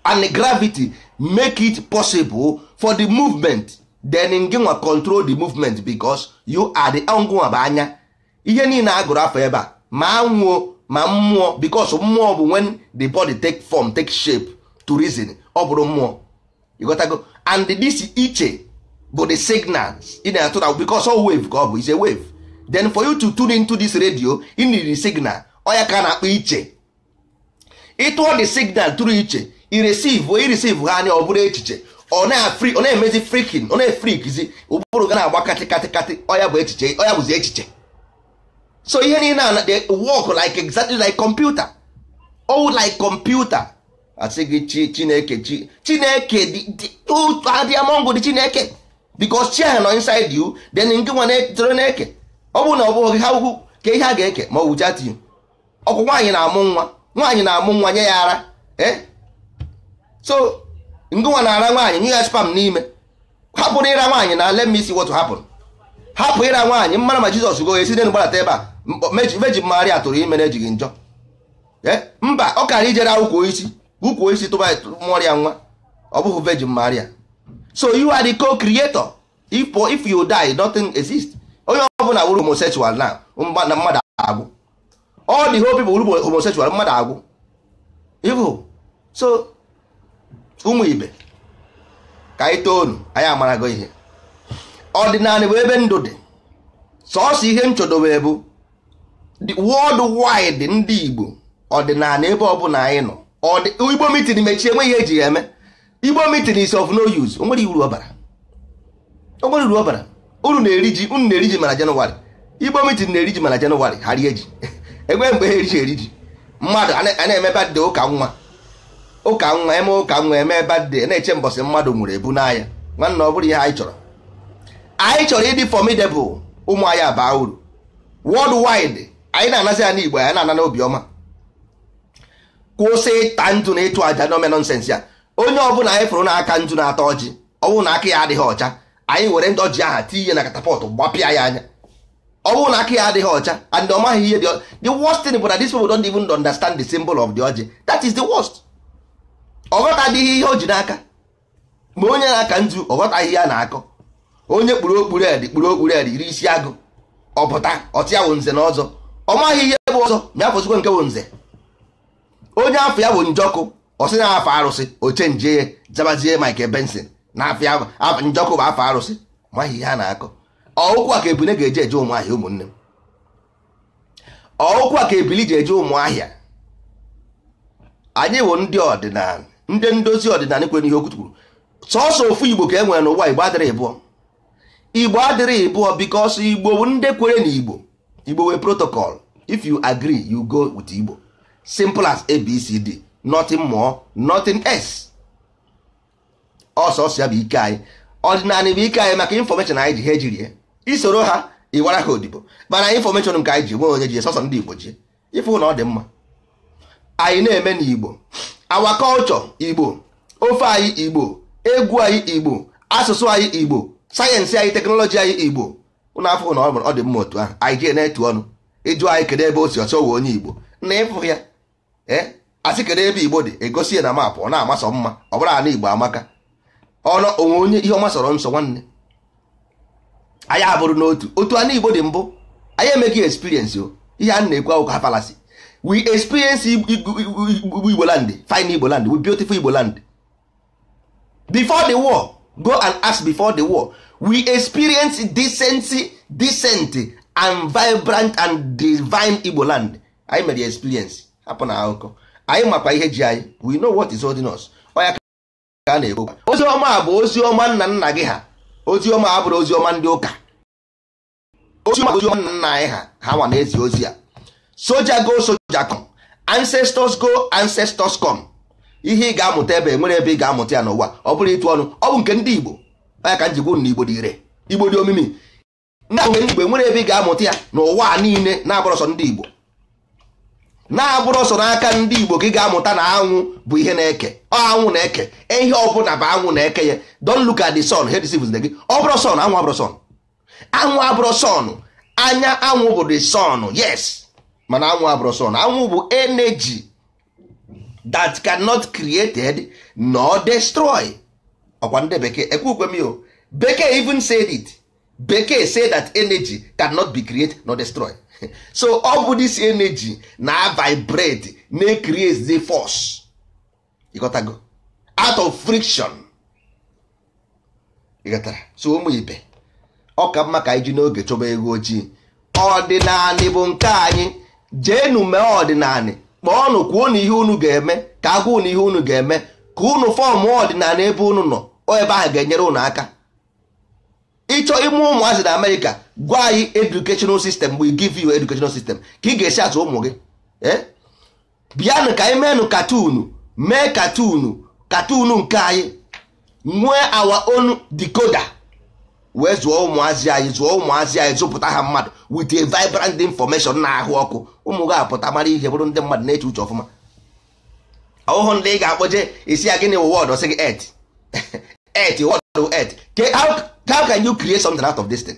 and gravity make it possible for the movement. Then ngịnwa control the movement because you are the ngụnwa bụ anya. Ihe niile a gụrụ afọ ebe a, ma anwụọ ma mmụọ, because mmụọ bụ when the body take form, take shape to reason, ọ bụrụ mmụọ. You got to go. And this iche bụ the signals ị na-atụ na because all wave ka ọ bụ, is a wave. Then for you to tune into this radio, you need the signal. Ọ ya ka a na-akpọ iche. Ịtụọ the signal tụrụ iche, i receive ha anya, ọ bụrụ echiche. Ọ na-emezi freaking, ọ na-efrikizi ụbụrụ ga na-agba katị katị katị. Ọ ya bụ echiche, ọ ya bụzi echiche. So ihe niile na they work like exactly like computer. All like computer. Asị gị chi Chineke, chi Chineke dị among the Chineke, because chi ahụ nọ inside you. Then nke nwa na-etoro na-eke, ọ bụrụ na ọ bụghị ha ugwu ka ihe a ga-eke ma ọ wụcha you. Ọkwụ nwaanyị na-amụ nwa, nwaanyị na-amụ nwa nye ya ara, so ngụnwa na-ara nwaanyị nye ya spam n'ime. Hapụrụ ịra nwaanyị na let me see what happen. Hapụ ịra nwaanyị mmara ma Jizọs go esi n'elu gbadata ebe a. Virgin Maria tụrụ ime na-ejighị njọ. Mba, ọ kara ijere ukwu osisi tụba mụọrọ ya nwa, ọ bụghị Virgin Maria. So you are the co-creator. If you die, nothing exists. Onye ọbụla wuru homosexual na mmadụ agwụ. All the whole people wuru homosexual, mmadụ agwụ. Evil. So ụmụ ibe ka anyị toonu, anyị amarago ihe. Ọdịnala bụ ebe ndụ dị. Sọọsọ ihe nchodobe bụ world wide ndị Igbo. Ọdịnala ebe ọbụla anyị nọ. Igbo meeting mechie, enweghị ihe eji ya eme. Igbo meeting is of no use. O nwere uru ọbara. O nwere uru ọbara. Unu na-eri ji, unu na-eri ji mana Jenụwarị. Igbo meeting na-eri ji mana Jenụwarị, ha rie ji. Enweghị mgbe ha eri ji eri ji. Mmadụ a na-eme birthday ụka nwa. Ụka nwa eme ụka nwa eme birthday, na-eche mbọsị mmadụ nwụrụ ebu n'anya. Nwanne, ọ bụrụ ihe anyị chọrọ. Anyị chọrọ ịdị formidable, ụmụ anyị abaa uru. Worldwide, anyị na-anazi ya n'Igbo, anyị na-ana n'obiọma. Kwụsị ịta ndụ na ịchụ aja n'ome nonsense ya. Onye ọbụla anyị fụrụ n'aka ndụ na-ata ọjị, ọ bụrụ na aka ya adịghị ọcha, anyị were ndị ọjị aha tinye na katapọtụ gbapịa ya anya. Ọ bụrụ na aka ya adịghị ọcha and ọ maghị ihe dị. The worst thing bụ na these people don't even understand the symbol of the ọjị. That is the worst. Ọ ghọtadịghị ihe o ji n'aka. Ma onye na-aka nzu, ọ ghọtaghị ihe a na-akọ. Onye kpuru okpuru edi kpuru okpuru edi iri isi agụ, ọ pụta ọtị ya bụ nze na ọzọ. Ọ maghị ihe bụ ọzọ, ma ya fọzikwa nke bụ nze. Onye afọ ya bụ njọkụ, ọ sị na afọ arụsị, o chenjie ya zabazie Michael Benson na afọ ya njọkụ bụ afọ arụsị. Maghị ihe a na-akọ. Ọụkwụ a ka ebule ga-eje eje ụmụahịa, ụmụnne m. Ọụkwụ a ka ebili ji eje ụmụahịa. Anyị bụ ndị ọdịnala, ndị ndozi ọdịnala kwere ihe okwu kwuru. Sọọsọ ofu Igbo ka e nwere n'ụwa. Igbo adịrị ịbụọ. Igbo adịrị ịbụọ because Igbo bụ ndị kwere na Igbo. Igbo wee protocol. If you agree, you go with Igbo. Simple as ABCD, nothing more, nothing else. Ọsọsọ ya bụ ike anyị. Ọdịnala bụ ike anyị, maka information anyị ji ha ejiri ya. Isoro ha ịwara ha odibo, mana information nke anyị ji nwe onye ji, sọsọ ndị Igbo ji. Ịfụ na ọ dị mma anyị na-eme n'Igbo. Our culture Igbo, ofe anyị Igbo, egwu anyị Igbo, asụsụ anyị Igbo, sayensị anyị, teknọlọji anyị Igbo. Ụnụ afọ na ọ dị mma otu ahụ anyị ji na-etu ọnụ. Ịjụ anyị kedu ebe o si, ọsọ wee onye Igbo na ịfụ ya. Ee, asị kedu ebe Igbo dị, egosi ya na map, ọ na-amasọ mma. Ọ bụrụ ana Igbo amaka ọnụ onwe onye ihe ọma sọrọ nsọ. Nwanne, anyị abụrụ n'otu otu ana Igbo dị mbụ. Anyị emeghị experience o. Ihe a na-ekwu akwụkwọ fallacy. We experience Igbo land, fine Igbo land, we beautiful Igbo land before the war. Go and ask before the war, we experience decency, decent and vibrant and divine Igbo land. Anyị mere experience. Hapụ na akụkọ. Anyị makwa ihe ji anyị. We know what is holding us. Ọ ya ka a na-ekwu. Ozi ọma bụ ozi ọma nna nna gị ha. Ozi ọma abụrụ ozi ọma ndị ụka. Ozi ọma, ozi ọma nna nna anyị ha, ha nwa na-ezi ozi a. Soldier go, soldier come. Ancestors go, ancestors come. Ihe ị ga-amụta ebe nwere ebe ị ga-amụta ya n'ụwa, ọ bụrụ ịtụ ọnụ, ọ bụ nke ndị Igbo. Ya ka njikwa na Igbo dị ire, Igbo dị omimi. Ndị ahụ Igbo nwere ebe ị ga-amụta ya n'ụwa a niile na-abụrụ sọ ndị Igbo. Na-abụrụ ọsọ n'aka ndị Igbo ka ị ga-amụta na anwụ bụ ihe na-eke. Anwụ na-eke ihe ọbụla bụ anwụ na-eke ya. Don't look at the sun, he deceives gị. Ọ bụrụ sun, anwụ abụrụ sun, anwụ abụrụ sun. Anya anwụ bụ the sun, yes, mana anwụ abụrụ sun. Anwụ bụ energy that cannot created nor destroy. Ọkwa ndị bekee ekwukwe m yo, bekee even said it. Bekee say that energy cannot be created nor destroy. So ọ bụ this energy na vibrate na create the force. Ịghọtago? Out of friction. Ịghọtara? So ụmụ ibe, ọ ka mma ka anyị ji n'oge chọba ego ojii. Ọdịnanị bụ nke anyị. Jeenu mee ọdịnanị, kpọọnụ, kwuo na ihe unu ga-eme, ka agwa unu ihe unu ga-eme, ka unu form ọdịnala ebe unu nọ. Ebe ahụ ga-enyere unu aka. Ịchọ ịmụ ụmụazị na Amerịka, gwa anyị educational system, we give you educational system ka ị ga-esi azụ ụmụ gị. Bịanụ ka anyị meenụ cartoon, mee cartoon, cartoon nke anyị, nwee our own decoder, wee zụọ ụmụazị anyị, zụọ ụmụazị anyị, zụpụta ha mmadụ with a vibrant information na-ahụ ọkụ. Ụmụ gị apụta mara ihe, bụrụ ndị mmadụ na-eche uche ọfụma. Ọhụhụ ndị ị ga-akpọje isi ya, gịnị wụ word? Ọsị gị earth, earth, word earth. How can you create something out of this thing?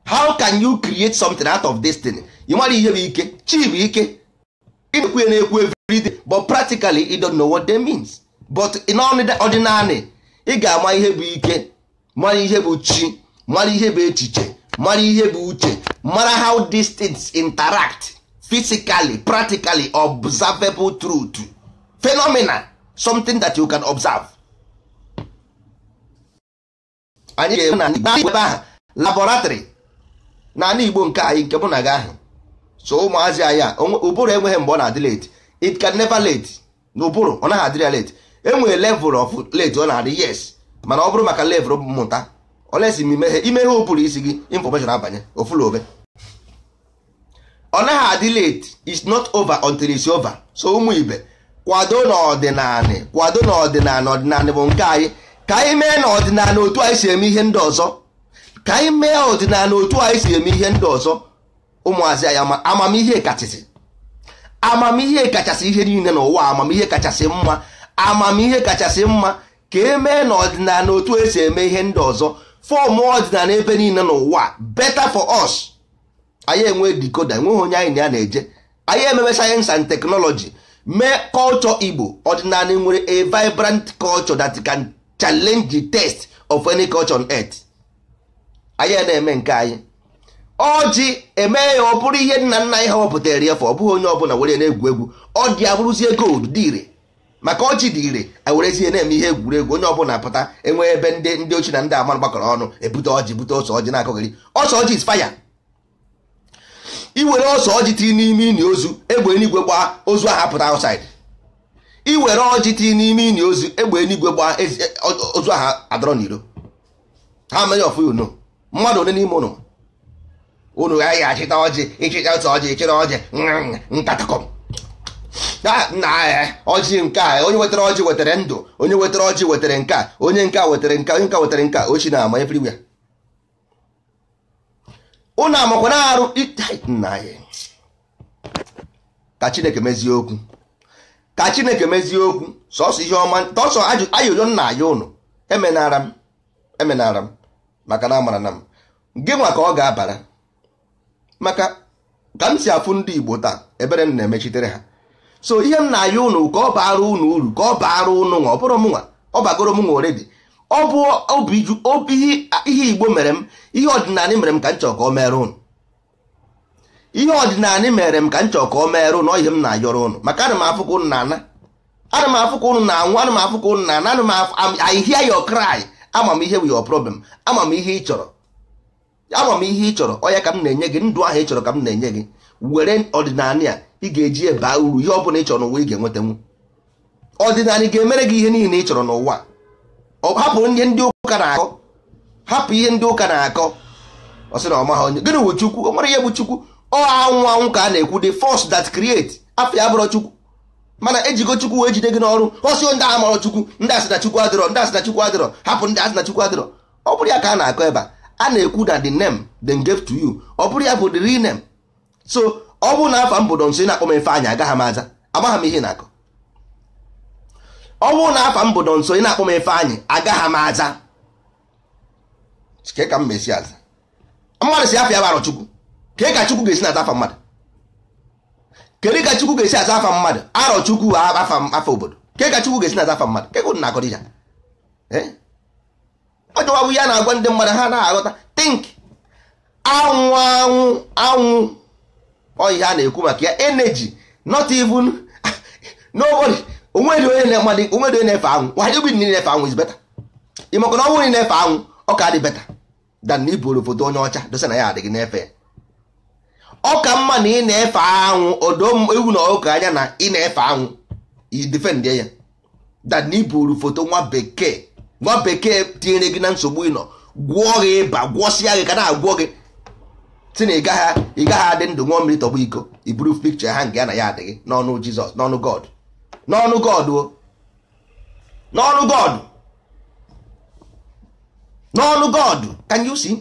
How can you create something out of this thing? Ị mara ihe bụ ike chi bụ ike. Ị na-ekwu ya, na-ekwu everyday, but practically you don't know what they means. But in ọdịnala, ị ga-ama ihe bụ ike, mara ihe bụ chi, mara ihe bụ echiche, mara ihe bụ uche, mara how these things interact physically, practically, observable truth, phenomena, something that you can observe. Anyị ga-eme na ebe ahụ laboratory n'ala Igbo nke anyị, nke mụ na gị ahụ. So ụmụazị anyị a, ụbụrụ enweghị mgbe ọ na-adị late. It can never late. Na ụbụrụ ọ naghị adịrị ya late. Enwere level of late ọ na-adị, yes, mana ọ bụrụ maka level mmụta olesi ma imeghe imeghe ụbụrụ isi gị, information abanye ofulobe. Ọ naghị adị late. It's not over until it's over. So ụmụ ibe, kwado n'ọdịnanị, kwado n'ọdịnanị. Ọdịnanị bụ nke anyị. Ka anyị mee n'ọdịnala otu anyị si eme ihe ndị ọzọ. Ka anyị mee ọdịnala otu anyị si eme ihe ndị ọzọ. Ụmụazị anyị, amamihe kachasị, amamihe kachasị ihe niile n'ụwa. Amamihe kachasị mma, amamihe kachasị mma. Ka emee n'ọdịnala otu esi eme ihe ndị ọzọ. Form ọdịnala ebe niile n'ụwa, better for us. Anyị enwe decoder, enweghị onye anyị na ya na-eje. Anyị ememe science and technology, mee culture Igbo. Ọdịnala nwere a vibrant culture that can challenge the test of any culture on earth. Anyị na-eme nke anyị. Ọjị eme ya, ọ bụrụ ihe nna nna anyị ha wepụtara ya. Fọ ọ bụghị onye ọbụla were na-egwu egwu. Ọ dị abụrụzie gold dị ire, maka ọjị dị ire, ewerezie na-eme ihe egwuregwu. Onye ọbụla pụta, enwe ebe ndị ochie na ndị ama gbakọrọ ọnụ, ebute ọjị, bute ose ọjị, na-akọghịrị ọsọ. Ọjị is fire. Iwere ọsọ ọjị tiri n'ime ini ozu, egbe eluigwe gbaa, ozu ahụ apụta outside. Iwere ọjị tiri n'ime ini ozu, egbe eluigwe gbaa, ozu ahụ adọrọ n'iro. How many of you know? Mmadụ ole n'ime ụnụ unu agaghị achịta ọjị? Ịchịta otu ọjị, ịchịrị ọjị nkatakọm na ọjị nke a. Onye wetara ọjị wetara ndụ. Onye wetara ọjị wetara nke a. Onye nke a wetara nke a. Onye nke a wetara nke a. Ochi na ama everywhere. Unu amakwa na-arụ nna ya. Ka Chineke mezie okwu, ka Chineke mezie okwu. Sọsọ ihe ọma, tọsọ ayụyọ nna ya ụnụ. Emenara m, emenara m, maka na amara na m gị nwa ka ọ ga-abara. Maka ka m si afụ ndị Igbo taa, ebere m na-emechitere ha. So ihe m na-ayọ ụnụ, ka ọ baara ụnụ uru, ka ọ baara ụnụ nwa. Ọ bụrụ m nwa, ọ bagoro m nwa already. Ọ bụ obi ihe Igbo mere m, ihe ọdịnala mere m, ka m chọrọ ka ọ mere ụnụ. Ihe ọdịnala mere m, ka m chọrọ ka ọ mere ụnụ. Ihe m na-ayọrọ ụnụ, maka ana m afụ ka ụnụ na-ana, ana m afụ ka ụnụ na-anwụ, ana m afụ ka ụnụ na-ana, ana m afụ. I hear your cry. Ama m ihe bụ your problem. Ama m ihe ị chọrọ, ama m ihe ị chọrọ. Ọ ya ka m na-enye gị. Ndụ ahụ ị chọrọ ka m na-enye gị. Were ọdịnala a, ị ga-eji baa uru. Ihe ọ bụla ị chọrọ n'ụwa, ị ga-enwetanwu. Ọdịnala ga-emere gị ihe niile ị chọrọ n'ụwa. Ọ hapụ ihe ndị ụka na-akọ, hapụ ihe ndị ụka na-akọ. Ọ sị na ọ maghị onye gịnị wụ Chukwu. O nwere ihe bụ Chukwu? Ọ anwụ anwụ ka a na-ekwu, the force that create. Afọ ya bụrụ Chukwu, mana ejigo Chukwu wee jide gị n'ọrụ. Ọsị ndị a mara Chukwu, ndị asị na Chukwu adịrọ, ndị asị na Chukwu adịrọ. Hapụ ndị asị na Chukwu adịrọ. Ọ bụrụ ya ka a na-akọ ebe a. A na-ekwu na the name they gave to you, ọ bụrụ ya bụ the real name. So Ọ bụrụ na afa m bụ Nonso ị na-akpọ m Ifeanyị, agaghị m aza, amaghị m ihe na-akọ. Ọ bụrụ na afa m bụ Nonso ị na-akpọ m Ifeanyị, agaghị m aza. Ke ka m mesi aza? Mmadụ si afọ ya bụ Arọchukwu, ke ka Chukwu ga-esi na-aza afa mmadụ? Kedu ka Chukwu ga-esi aza afa mmadụ? Arọchukwu afa afa obodo, ke ka Chukwu ga-esi na-aza afa mmadụ? Ke ka unu na-akọrọ ya? Ọ jọwa bụ ya na-agwa ndị mmadụ ha na-aghọta. Think anwụ anwụ anwụ, ọ ihe a na-ekwu maka ya, energy, not even nobody. Onwere onye na-efe anwụ, wadịgbi niile na-efe anwụ is better. Ị maka na ọ bụrụ na-efe anwụ ọ ka dị better than na iburu foto onye ọcha dosa na ya adịghị na-efe ya. Ọ ka mma na ị na-efe anwụ, odo ewu na ọkụkọ anya na ị na-efe anwụ, i defend ya, than na iburu foto nwa bekee, nwa bekee tinyere gị na nsogbu ị nọ, gwụọ gị ịba, gwọsịa gị ka na-agwọ gị, si na ị gaghị adị ndụ, ṅụọ mmiri tọgbọ iko, iburu pikchọ ha nke ya na ya adịghị n'ọnụ Jizọs, n'ọnụ God, n'ọnụ God o, n'ọnụ God, n'ọnụ God. Can you see?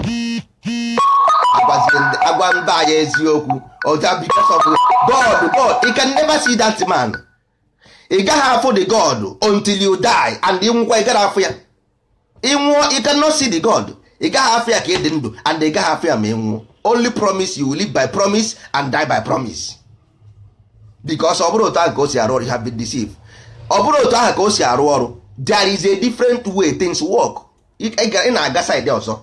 Agwa ndị anyị eziokwu ọja because of God. God, you can never see that man. Ị gaghị afụ the God until you die, and ị nwụkwa ị gaghị afụ ya. Ị nwụọ, you cannot see the God. Ị gaghị afụ ya ka ị dị ndụ, and ị gaghị afụ ya ma ị nwụọ. Only promise, you will live by promise and die by promise. Because ọ bụrụ otu ahụ ka o si arụ ọrụ, you have been deceived. Ọ bụrụ otu ahụ ka o si arụ ọrụ, there is a different way things work. Ị na-aga side ọzọ.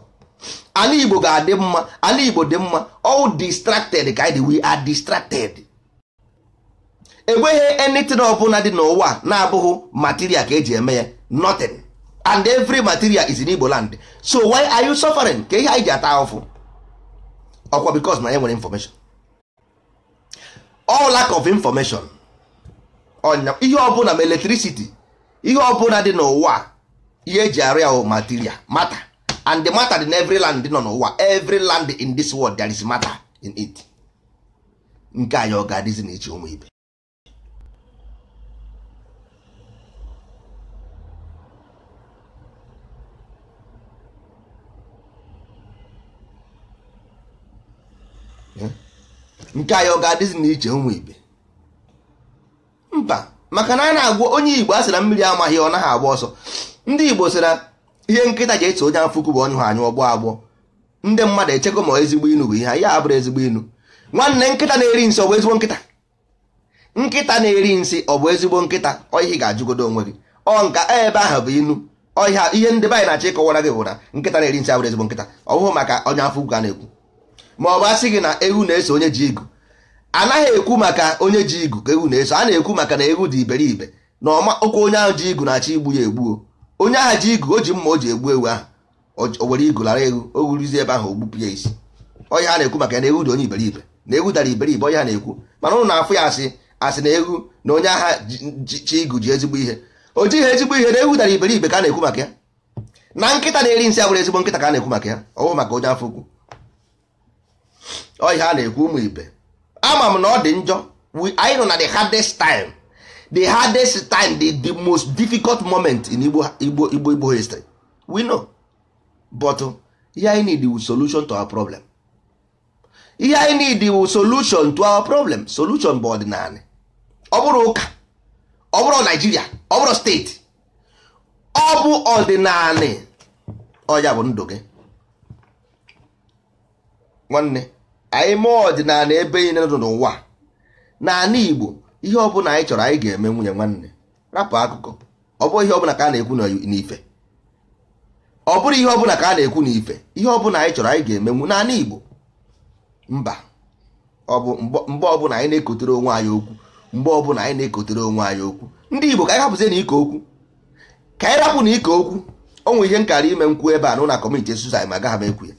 Ala Igbo ga-adị mma, ala Igbo dị mma. All distracted ka anyị dị, we are distracted. Enweghị anything ọbụla dị n'ụwa na-abụghị material ka eji eme ya, nothing. And every material is in Igbo land. So why are you suffering? Ka ihe anyị ji ata ahụfụ ọkwa because na ya nwere information. All lack of information. Ihe ọbụla ma electricity, ihe ọbụla dị n'ụwa, ihe eji arụ ya bụ material, matter. And the matter in every land nọ n'ụwa, every land in this world there is matter in it. Nke anyị ọ ga-adịzi n'iche ụmụ ibe. Nke anyị ọ ga-adịzi n'iche ụmụ ibe? Mba, maka na a na-agwa onye Igbo a sị na mmiri amaghị ọ naghị agba ọsọ. Ndị Igbo sị na ihe nkịta ji eso onye afụkwu bụ onye hụ anyụ ọgbọ agbọ. Ndị mmadụ echekwa ma ezigbo inu bụ ihe ya abụrụ ezigbo inu. Nwanne, nkịta na-eri nsị ọ bụ ezigbo nkịta? Nkịta na-eri nsị ọ bụ ezigbo nkịta? Ọ ihe ị ga-ajụgodo onwe gị. Ọ nka ebe ahụ bụ inu. Ọ ihe ndị be anyị na-achọ ịkọwara gị bụ na nkịta na-eri nsị abụrụ ezigbo nkịta. Ọ bụghị maka onye afọ ukwu a na-ekwu. Ma ọ bụ asị gị na ewu na-eso onye ji igu. Anaghị ekwu maka onye ji igu ka ewu na-eso, a na-ekwu maka na ewu dị iberibe na ọma okwu onye ahụ ji igu na-achọ igbu ya egbuo. Onye ahụ ji igu o ji mma o ji egbu ewu ahụ, o were igu lara ewu, o wuruzie ebe ahụ ogbupụ ya isi. Onye ha na-ekwu maka na ewu dị onye iberibe, na ewu dara iberibe, onye ha na-ekwu. Mana ụnụ na-afụ ya asị asị na ewu na onye agha ji igu ji ezigbo ihe, o jighị ezigbo ihe, na ewu dara iberibe ka a na-ekwu maka ya. Na nkịta na-eri nsị abụrụ ezigbo nkịta ka a na-ekwu maka ya, ọ bụghị maka onye afọ ukwu. Ọ ihe a na-ekwu ụmụ ibe. Ama m na ọ dị njọ. Anyị nọ na the hardest time, the hardest time, the most difficult moment in Igbo Igbo Igbo Igbo history. We know, but ihe anyị need is solution to our problem. Ihe anyị need is solution to our problem. Solution bụ ọdịnala, ọ bụrụ ụka, ọ bụrụ Naijiria, ọ bụrụ steeti, ọ bụ ọdịnala. Ọ ya bụ ndụ gị nwanne. Anyị mee ọdịnala ebe niile nọ n'ụwa, n'ala Igbo, ihe ọbụla anyị chọrọ anyị ga-eme. Nwunye nwanne, rapụ akụkọ. Ọ bụrụ ihe ọbụla ka a na-ekwu n'ife, ọ bụrụ ihe ọbụla ka a na-ekwu n'ife, ihe ọbụla anyị chọrọ anyị ga-emenwu n'ala Igbo. Mba, ọ bụ mgbe ọbụla anyị na-ekotere onwe anyị okwu, mgbe ọbụla anyị na-ekotere onwe anyị okwu, ndị Igbo, ka anyị hapụzie na ike okwu, ka anyị rapụ na ike okwu. O nwere ihe nkara ime nkwu ebe a na commit suicide, ma agaghị m ekwu ya.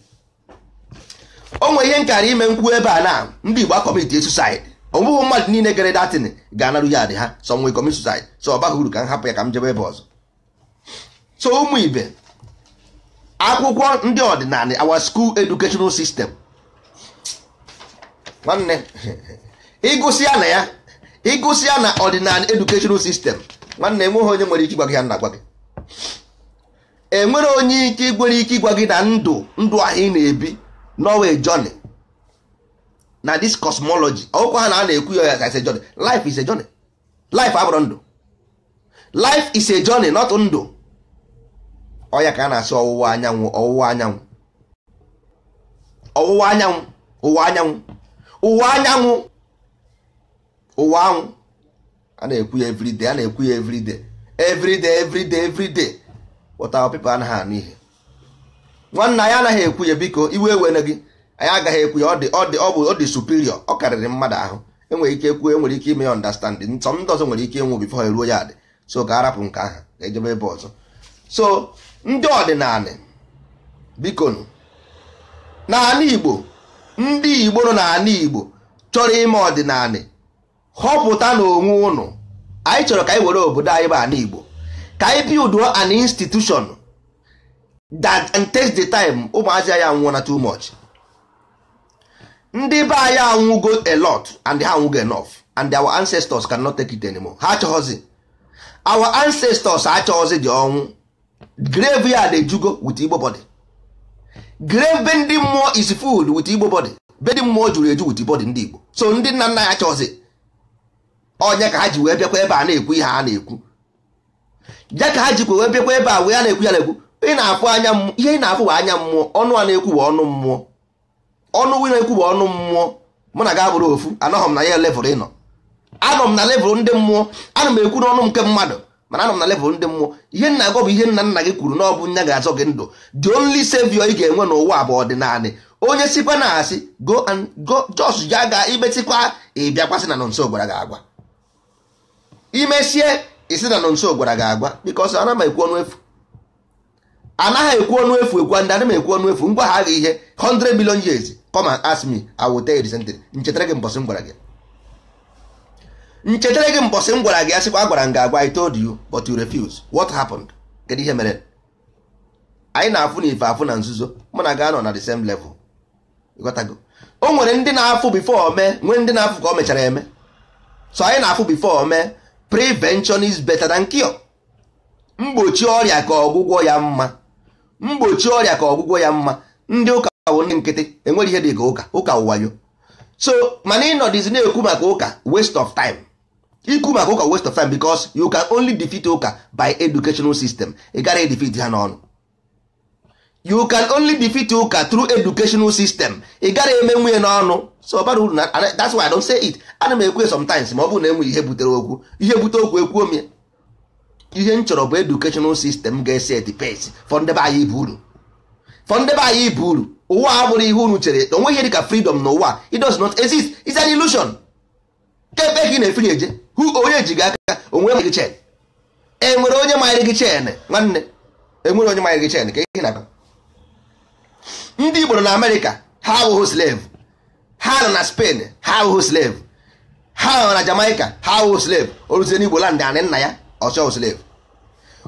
O nwere ihe nkara ime nkwu ebe a na ndị Igbo a-commit suicide. Ọ bụghị mmadụ niile gere datin ga-anarụ ya adị ha, so nwee commit suicide, so ọ baghị uru ka m hapụ ya ka m jebe ebe ọzọ. So ụmụ ibe, akwụkwọ ndị ọdịnala, our school educational system, nwanne, ịgụsịa na ya, ịgụsịa na ọdịnala educational system, nwanne, enweghị onye nwere ike ịgwa gị ya nna gwa gị. Enwere onye ike nwere ike ịgwa gị na ndụ ndụ ahụ ị na-ebi n'ọwa journey. Na this cosmology, ọkwa ha na a na-ekwu ya as a journey. Life is a journey. Life abụrụ ndụ. Life is a journey, not ndụ. Ọ ya ka a na-asị ọwụwa anyanwụ, ọwụwa anyanwụ, ọwụwa anyanwụ, ụwa anyanwụ, ụwa anyanwụ, ụwa anwụ. A na-ekwu ya everyday, a na-ekwu ya everyday, everyday, everyday, everyday, but our people anaghị anụ ihe. Nwanne anyị anaghị ekwu ya. Biko, iwe ewene gị, anyị agaghị ekwu ya. Ọ dị, ọ dị, ọ bụ, ọ dị superior, ọ karịrị mmadụ ahụ. Enwere ike ekwu, enwere ike ime ya understand. Nsọ ndị ọzọ nwere ike ịnwụ before eruo ya dị. So ka arapụ nke ahụ, ka ejebe ebe ọzọ. So ndị ọdịnala, biko nụ, n'ala Igbo, ndị Igbo nọ n'ala Igbo chọrọ ime ọdịnala, họpụta n'onwe ụnụ. Anyị chọrọ ka anyị were obodo anyị bụ ala Igbo, ka anyị build an institution that and takes the time. Ụmụazị anyị anwụọ na too much. Ndị be anyị anwụgo a lot and ha anwụgo enough, and our ancestors cannot take it anymore. Ha achọghọzi, our ancestors achọghọzi dị ọnwụ. Graveyard ejugo with Igbo body. Grave be ndị mmụọ is full with Igbo body. Be ndị mmụọ juru eju with body ndị Igbo. So ndị nna nna ya achọghọzi onye ka ha ji wee bịakwa ebe a na-ekwu ihe a na-ekwu ya, ka ha jikwa wee bịakwa ebe a wee a na-ekwu ya na-ekwu. Ị na-afụ anya mmụọ, ihe ị na-afụ bụ anya mmụọ. Ọnụ a na-ekwu bụ ọnụ mmụọ. Ọnụ na-ekwu bụ ọnụ mmụọ. Mụ na ga bụrụ ofu. Anọghị m na ya level ị nọ, anọ m na level ndị mmụọ. Ana m ekwu n'ọnụ nke mmadụ, mana anọ m na level ndị mmụọ. Ihe nna agwa bụ ihe nna nna gị kwuru na ọ bụ nya ga-azọ gị ndụ. The only savior ị ga-enwe n'ụwa bụ ọdịnala. Onye sikwa na asị, go and go, just ya ga imesikwa ịbịakwasị na nso gwara gị agwa. Imesie isi na nso gwara gị agwa, because ana m ekwu ọnụ efu, anaghị ekwu ọnụ efu ekwu. Ndị ana m ekwu ọnụ efu ngwa ha agha ihe 100 million years, come and ask me, I will tell you the same thing. Nchetara gị mbọsị m gwara gị, nchetara gị mbọsị m gwara gị. Asịkwa agwara m gị agwa, I told you but you refuse. What happened? Kedu ihe mere? Anyị na-afụ na ife afụ na nzuzo. Mụ na ga anọ na the same level. Ịghọtago? O nwere ndị na-afụ before o mee, nwee ndị na-afụ ka o mechara eme. So anyị na-afụ before o mee. Prevention is better than cure. Mgbochi ọrịa ka ọgwụgwọ ya mma. Mgbochi ọrịa ka ọgwụgwọ ya mma. Ndị ụka bụ ndị nkịtị, enwere ihe dị ka ụka, ụka wayo. So mana ịnọdịzi na-ekwu maka ụka, waste of time. Ikwu maka ụka, waste of time, because you can only defeat ụka by educational system. Ị gara defeat ha n'ọnụ. You can only defeat ụka through educational system. Ị gara eme nwunye n'ọnụ. So bara uru na that's why I don't say it. Ana m ekwu sometimes, ma ọ bụrụ na enwe ihe butere okwu, ihe bute okwu, ekwuo m ya. Ihe m chọrọ bụ educational system ga-eset pace for ndebe anyị ibu uru, for ndebe anyị ibu uru. Ụwa a bụrụ ihe unu chere. Onwe ihe dịka freedom n'ụwa, it does not exist. It's an illusion. Kebe ka ị na-efiri eje hụ onye ji gị aka, onwe gị chen. Enwere onye manyere gị chen? Nwanne, enwere onye manyere gị chen ka ihe na-akọ? Ndị Igbo nọ na Amerịka, ha abụghị slave. Ha nọ na Spain, ha abụghị slave. Ha nọ na Jamaica, ha abụghị slave. O ruzie n'Igbo land, anị nna ya, ọchọ slave.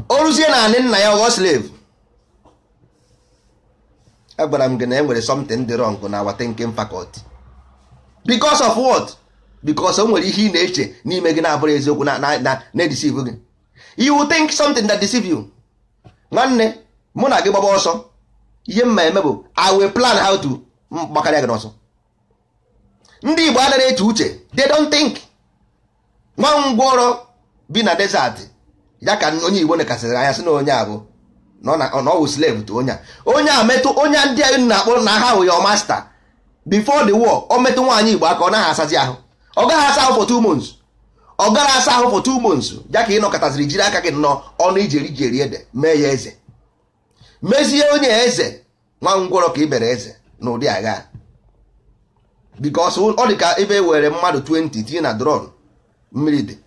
O ruzie na anị nna ya, ọghọ slave. Agwara m gị na e nwere something dị wrong na our thinking faculty. Because of what? Because o nwere ihe ị na-eche n'ime gị na-abụrụ eziokwu na na na-edeceive gị. You think something that deceive you. Nwanne, mụ na gị gbaba ọsọ, ihe mma eme bụ I will plan how to gbakarịa gị n'ọsọ. Ndị Igbo anaghị eche uche. They don't think. Nwa ngwọrọ bi na desert ya ka onye Igbo nekasịrị anya sị na onye a bụ na ọ wụ slave to onye a. Onye a metụ onye ndị anyị na-akpọ na ha wụ your master before the war, o metụ nwaanyị Igbo aka, ọ naghị asazi ahụ. Ọ gaghị asa ahụ for 2 months. Ọ gaghị asa ahụ for 2 months. Ya ka ị nọkọtaziri jiri aka gị nnọọ ọnụ ijeri ijeri ede mee ya eze, mezie onye eze. Nwa ngwọrọ ka ị bere eze n'ụdị agha, because ọ dị ka ebe e were mmadụ 20 tinye na drum mmiri dị,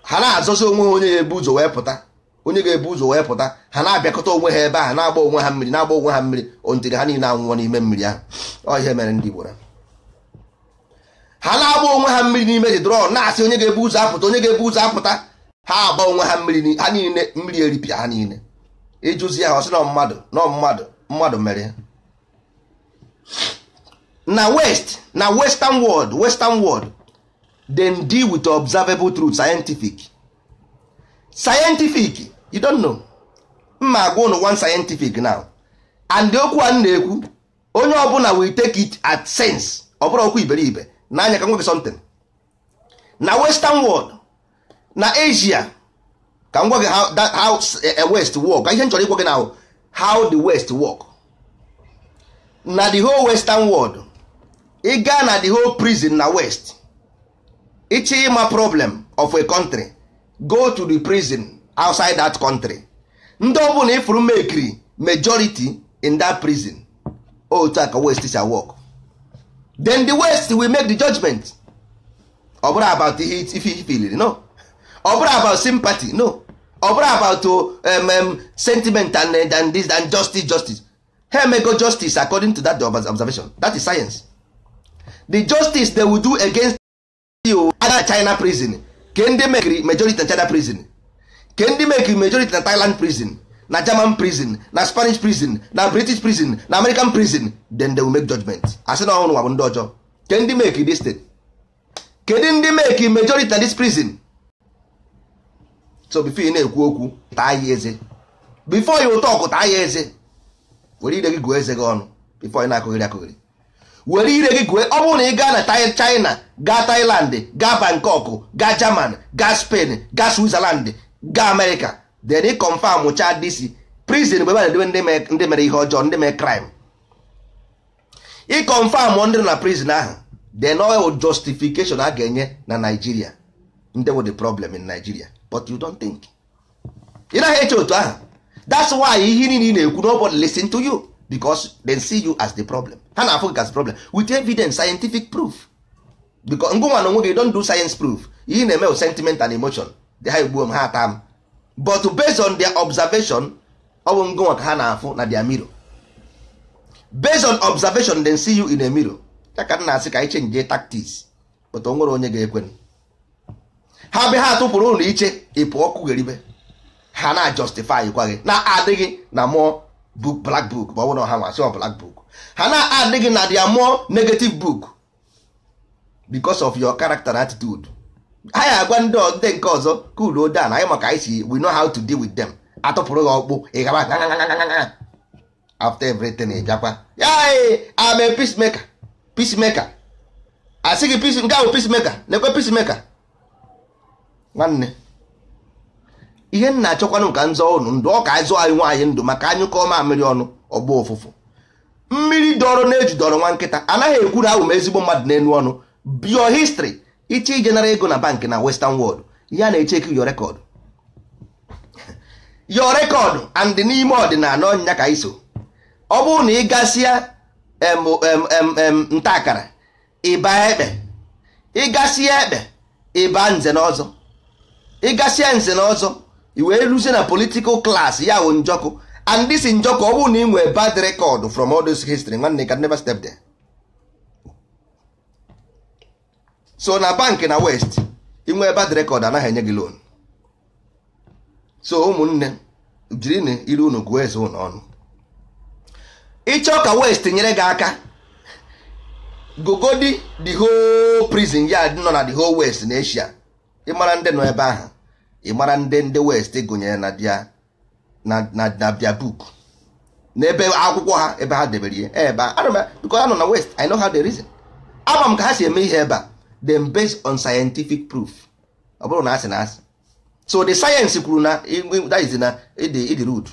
ha na-azọzi onwe ha onye ga-ebu ụzọ wee pụta, onye ga-ebu ụzọ wee pụta. Ha na-abịakọta onwe ha ebe ahụ, na-agba onwe ha mmiri, na-agba onwe ha mmiri ontiri ha niile anwụọ n'ime mmiri ahụ. Ọ ihe mere ndị Igbo na ha na-agba onwe ha mmiri n'ime dị drum, na-asị onye ga-ebu ụzọ apụta, onye ga-ebu ụzọ apụta. Ha agba onwe ha mmiri, ha niile, mmiri eripịa ha niile. Ịjụzi ha, ọsị na mmadụ na mmadụ, mmadụ mere ya. Na west, na western world, western world, them deal with observable truth, scientific, scientific. You don't know. Mma agwa ụnụ one scientific now, and okwu a m na-ekwu, onye ọbụla will take it at sense. Ọ bụrụ okwu iberibe n'anya ka nwa gị something na western world, na Asia, ka m gwa gị how west work. Ihe m chọrọ ịgwa gị na how the west work na the whole western world. Ị gaa na the whole prison na west, ịchọ ịma problem of a country, go to the prison outside that country. Ndị ọbụla ifuru mekiri majority in that prison, otu a ka west si work. Then the west will make the judgment. Ọ bụrụ about ihe ife ifiliri, no. Ọ bụrụ about sympathy, no. Ọ bụrụ about sentiment and this and justice, justice. Ha emego justice according to that observation. That is science. The justice they will do against you na China prison, ke ndị mekiri majority na China prison, ke ndị mekiri majority na Thailand prison, na German prison, na Spanish prison, na British prison, na American prison, then they will make judgment. Asị na ọnụ bụ ndị ọjọọ. Ke ndị meki this thing, kedu ndị meki majority na this prison? So before ị na-ekwu okwu, taa ya eze. Before you talk, taa ya eze. Were ire gị gụọ eze gị ọnụ before ị na-akụghịrị akụghịrị. Were ire gị gụọ. Ọ bụrụ na ị gaa na China, gaa Thailand, gaa Bangkok, gaa German, gaa Spain, gaa Switzerland, gaa America, then ị confirm cha this prison bụ ebe a na-edobe ndị mere ihe ọjọọ, ndị mere crime. Ị confirm ndị nọ na prison ahụ, then all justification a ga-enye na Nigeria, ndị wụ the problem in Nigeria. But you don't think, ị naghị eche otu ahụ. That's why ihe niile ị na-ekwu, nobody listen to you, because they see you as the problem. Ha na-afụ gị as problem with evidence, scientific proof, because ngụnwa na onwe gị don't do science proof. Ihe ị na-eme bụ sentiment and emotion. Ha egbuo m, ha ata m. But based on their observation, ọ bụ ngụnwa ka ha na-afụ na their mirror. Based on observation, they see you in a mirror. Ya ka m na-asị ka anyị change tactics, but o nwere onye ga-ekwe. Ha be ha tụpụrụ ụlọ iche, ị pụọ kụgheribe. Ha na justify kwa gị na adịghị na more book, black book, ma ọ bụrụ na ha nwasị ọ black book, ha na-adịghị na their more negative book because of your character and attitude. Ha ya agwa ndị nke ọzọ cool down. Anyị maka anyị si, we know how to deal with them. Atụpụrụ gị ọkpụ, ị gaba. After everything, ị bịakwa ya, I'm a peacemaker, peacemaker. Asị gị peace, nke ahụ peacemaker, na-ekwe peacemaker. Nwanne, ihe m na-achọkwanụ ka nzọ ụnụ ndụ, ọ ka anyị zụọ anyị nwaanyị ndụ, maka anyụ kọọ mamịrị ọnụ ọgba ụfụfụ. Mmiri dọrọ na-eju dọrọ nwa nkịta. Anaghị ekwu na awụ m ezigbo mmadụ n'elu ọnụ. Your history, iche ijenara ego na bank na western world, ihe a na-echeki your record, your record. And n'ime ọdịnala ọnya ka iso, ọ bụrụ na ị gasịa nta akara, ịba ekpe, ịgasịa ekpe, ịba nze na ọzọ, ịgasịa nze na ọzọ, i wee ruzie na political class ya wụ njọkụ. And this njọkụ, ọ bụrụ na ị nwee bad record from all this history, nwanne, can never step there. So na bank na west, ị nwee bad record, anaghị enye gị loan. So ụmụnne, jirinụ iru unu gụọ eze ụnụ ọnụ. Ịchọ ka west nyere gị aka, gogodi the whole prison yard nọ na the whole west na Asia. Ịmara ndị nọ ebe ahụ, ịmara ndị west gụnyere na dia na their book, n'ebe akwụkwọ ha, ebe ha debere ihe ebe a. Ana m, because anọ na west, I know how they reason. Ama m ka ha si eme ihe ebe a. Then based on scientific proof, ọ bụrụ na asị na asị. So the science kwuru na that is na ịdị rude.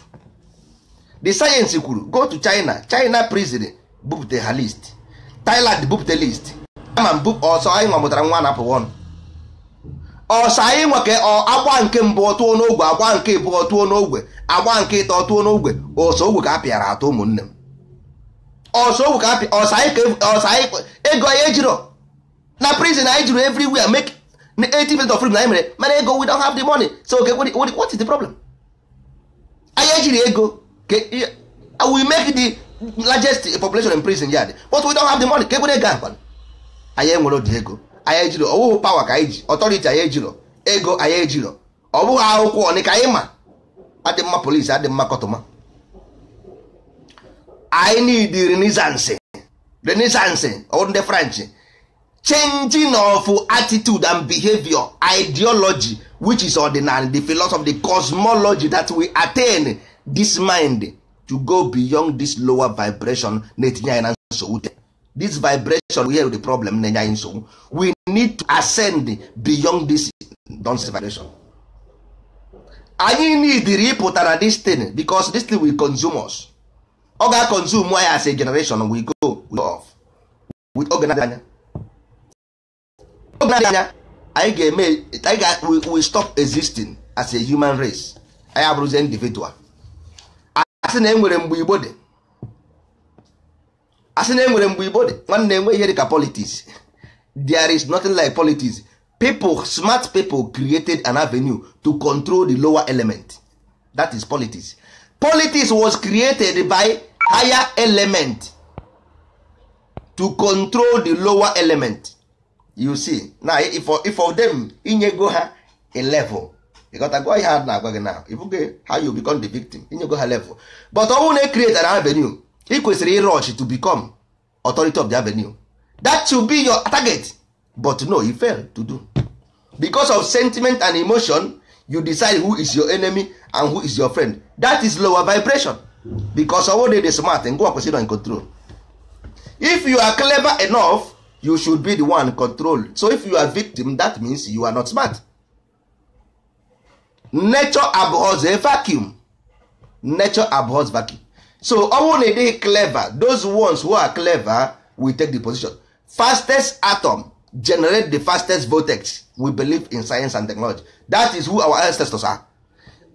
The science kwuru, go to China, China prison, bupụta ha list. Thailand, bupụta list. Ama m ọsọ anyị nwa mụtara nwa na-apụ ọnụ ọsọ. Anyị nwa ka agba nke mbụ tụọ n'ogwe, agba nke ịbụọ tụọ n'ogwe, agba nke ịtọ tụọ n'ogwe. Ọsọ ogwe ka a pịara atọ, ụmụnne m. Ọsọ ogwe ka apịa ọsọ anyị ka ọsọ anyị. Ego anyị ejiro na prison, anyị juru everywhere, make 80% of prison anyị mere. Mana ego, we don't have the money. So okay, what is the problem? Anyị ejiri ego, we make the largest population in prison yard, but we don't have the money. Ka ekwere ego ahụ, anyị enwere ụdị ego anyị ejiro. Ọwụhụ power ka anyị ji, authority anyị ejiro, ego anyị ejiro. Ọ bụghị akwụkwọ ọnị ka anyị ma adị mma, polisi adị mma, kọtụma. Anyị need renaissance, renaissance. Ọ ndị French, changing of attitude and behavior, ideology, which is ordinary, the philosophy, the cosmology that we attain this mind to go beyond this lower vibration na-etinye anyị na nsogbu. This vibration here the problem na-enye anyị nsogbu. We need to ascend beyond this nonsense vibration. Anyị need ịpụta na this thing because this thing will consume us. Ọ ga-consume anyị as a generation. We go, we go off with oge na-adịghị anya. Oge na-adịghị anya anyị ga-eme, anyị ga, we stop existing as a human race. Anyị abụrụzie individual. Asị na enwere mgbe Igbo dị, asị na enwere mgbe Igbo dị, nwanne, enwe ihe dịka politics. There is nothing like politics. People, smart people created an avenue to control the lower element. That is politics. Politics was created by higher element to control the lower element. You see now, if of them inyego ha a level, you got to go ihe a na-agwa gị now, if you how you become the victim, inyego ha level. But ọ bụrụ na create an avenue, ị kwesịrị ịrush to become authority of the avenue. That should be your target. But no, you fail to do because of sentiment and emotion. You decide who is your enemy and who is your friend. That is lower vibration, because ọwụ dị smart ngwa kwesịrị in control. If you are clever enough, you should be the one control. So if you are victim, that means you are not smart. Nature abhors a vacuum. Nature abhors vacuum. So ọ bụrụ na ị dịghị clever, those ones who are clever will take the position. Fastest atom generate the fastest vortex. We believe in science and technology. That is who our ancestors are.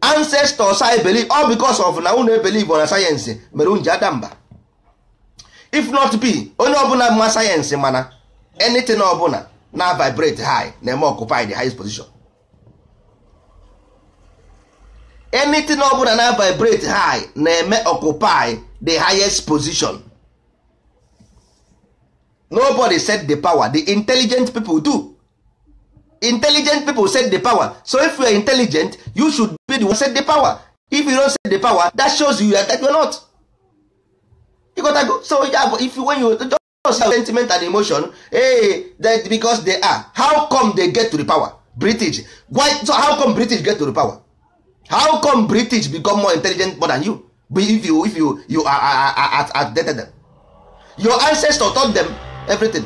Ancestors, I believe, all because of na unu believe on science mere unu ji ada mba. If not be onye ọbụla ma sayensị, mana anything ọbụla na vibrate high na-eme occupy the highest position. Anything ọbụla na vibrate high na-eme occupy the highest position. Nobody set the power, the intelligent people do. Intelligent people set the power. So if you are intelligent, you should be the one set the power. If you don't set the power, that shows you that you are not. You gotta go. So yeah, but if you, when you just have sentiment and emotion, hey, that because they are, how come they get to the power? British, why? So how come British get to the power? How come British become more intelligent more than you? But if you are outdated them. Your ancestors taught them everything.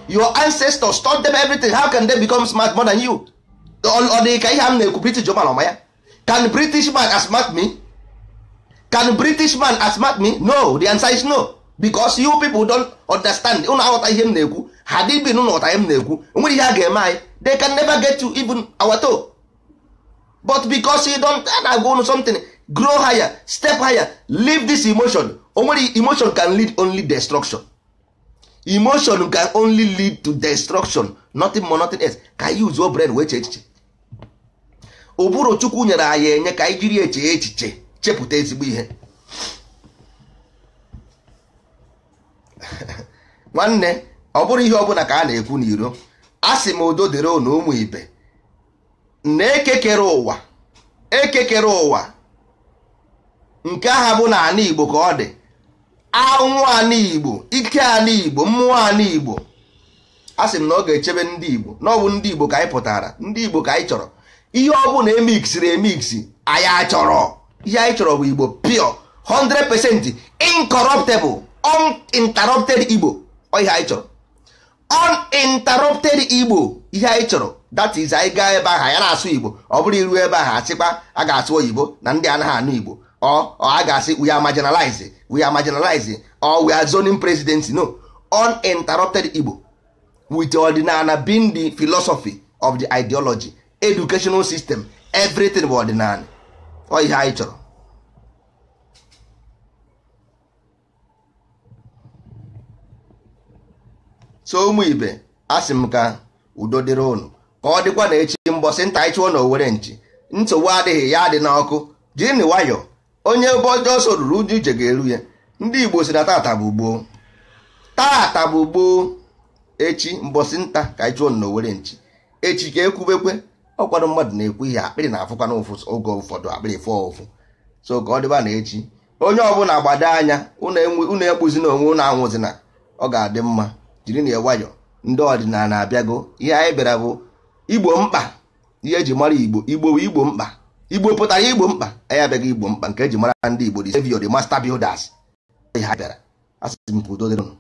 Your ancestors taught them everything. How can they become smart more than you? Ọ dị ka ihe m na-ekwu. British man ọma ya, can British man outsmart me? Can British man outsmart me? No, the answer is no, because you people don't understand. Unu aghọta ihe m na-ekwu. Ha dị bi unu ghọta ihe m na-ekwu, nwere ihe a ga-eme anyị. They can never get to even our toe. But because you don't, a na-agwa unu something: grow higher, step higher, leave this emotion. Onwere emotion can lead only destruction. Emotion can only lead to destruction, nothing more, nothing else. Ka anyị use your brain wee chee echiche. Ụbụrụ Chukwu nyere anyị enye ka anyị jiri eche echiche, chepụta ezigbo ihe. Nwanne, ọ bụrụ ihe ọbụla ka a na-ekwu n'iro, a sị m udo dịrị unu, ụmụ ibe na ekekere ụwa, ekekere ụwa nke aha bụ na ana Igbo ka ọ dị. Anwụ ana Igbo, ike ana Igbo, mmụọ ana Igbo, a sị m na ọ ga-echebe ndị Igbo, na ọ bụ ndị Igbo ka anyị pụtara, ndị Igbo ka anyị chọrọ. Ihe ọ bụla emixiri emixi anyị achọrọ. Ihe anyị chọrọ bụ Igbo pure, 100% incorruptible, uninterrupted Igbo. Ọ ihe anyị chọrọ, uninterrupted Igbo, ihe anyị chọrọ. That is, anyị gaa ebe ahụ ya na-asụ Igbo. Ọ bụrụ iru ebe ahụ asịkwa a ga-asụ oyibo na ndị anaghị anụ Igbo, ọ a ga-asị we are marginalized, we are marginalized, or we are zoning presidency. No, uninterrupted Igbo with ọdịnala being the philosophy of the ideology, educational system, everything bụ ọdịnala. Ọ ihe anyị chọrọ. So ụmụ ibe, asị m ka udo dịrị unu, ka ọ dịkwa na echi mbọsị nta anyị chụọ na owere nchi. Nsogbu adịghị, ya dị n'ọkụ. Jiri nwayọọ, onye ebe ọjọọ so ruru uju ije ga-eru ya. Ndị Igbo si na tata bụ gboo, tata bụ gboo, echi mbọsị nta ka anyị chụọ na owere nchi. Echi ka ekwubekwe ọkwado. Mmadụ na-ekwu ihe, akpịrị na-afụkwa n'ụfụ oge ụfọdụ, akpịrị fụọ ụfụ. So ka ọ dịba na echi, onye ọbụla gbado anya unu, egbuzina onwe unu, anwụzina. Ọ ga-adị mma. Jiri na nwayọ. Ndị ọdịnala abịago. Ihe anyị bịara bụ igbo mkpa. Ihe eji mara Igbo, Igbo bụ igbo mkpa. Igbo pụtara igbo mkpa. Anyị abịaghị igbo mkpa nke eji mara ndị Igbo, the savior, the master builders. Ihe anyị bịara, asị m ka udo dịrị unu.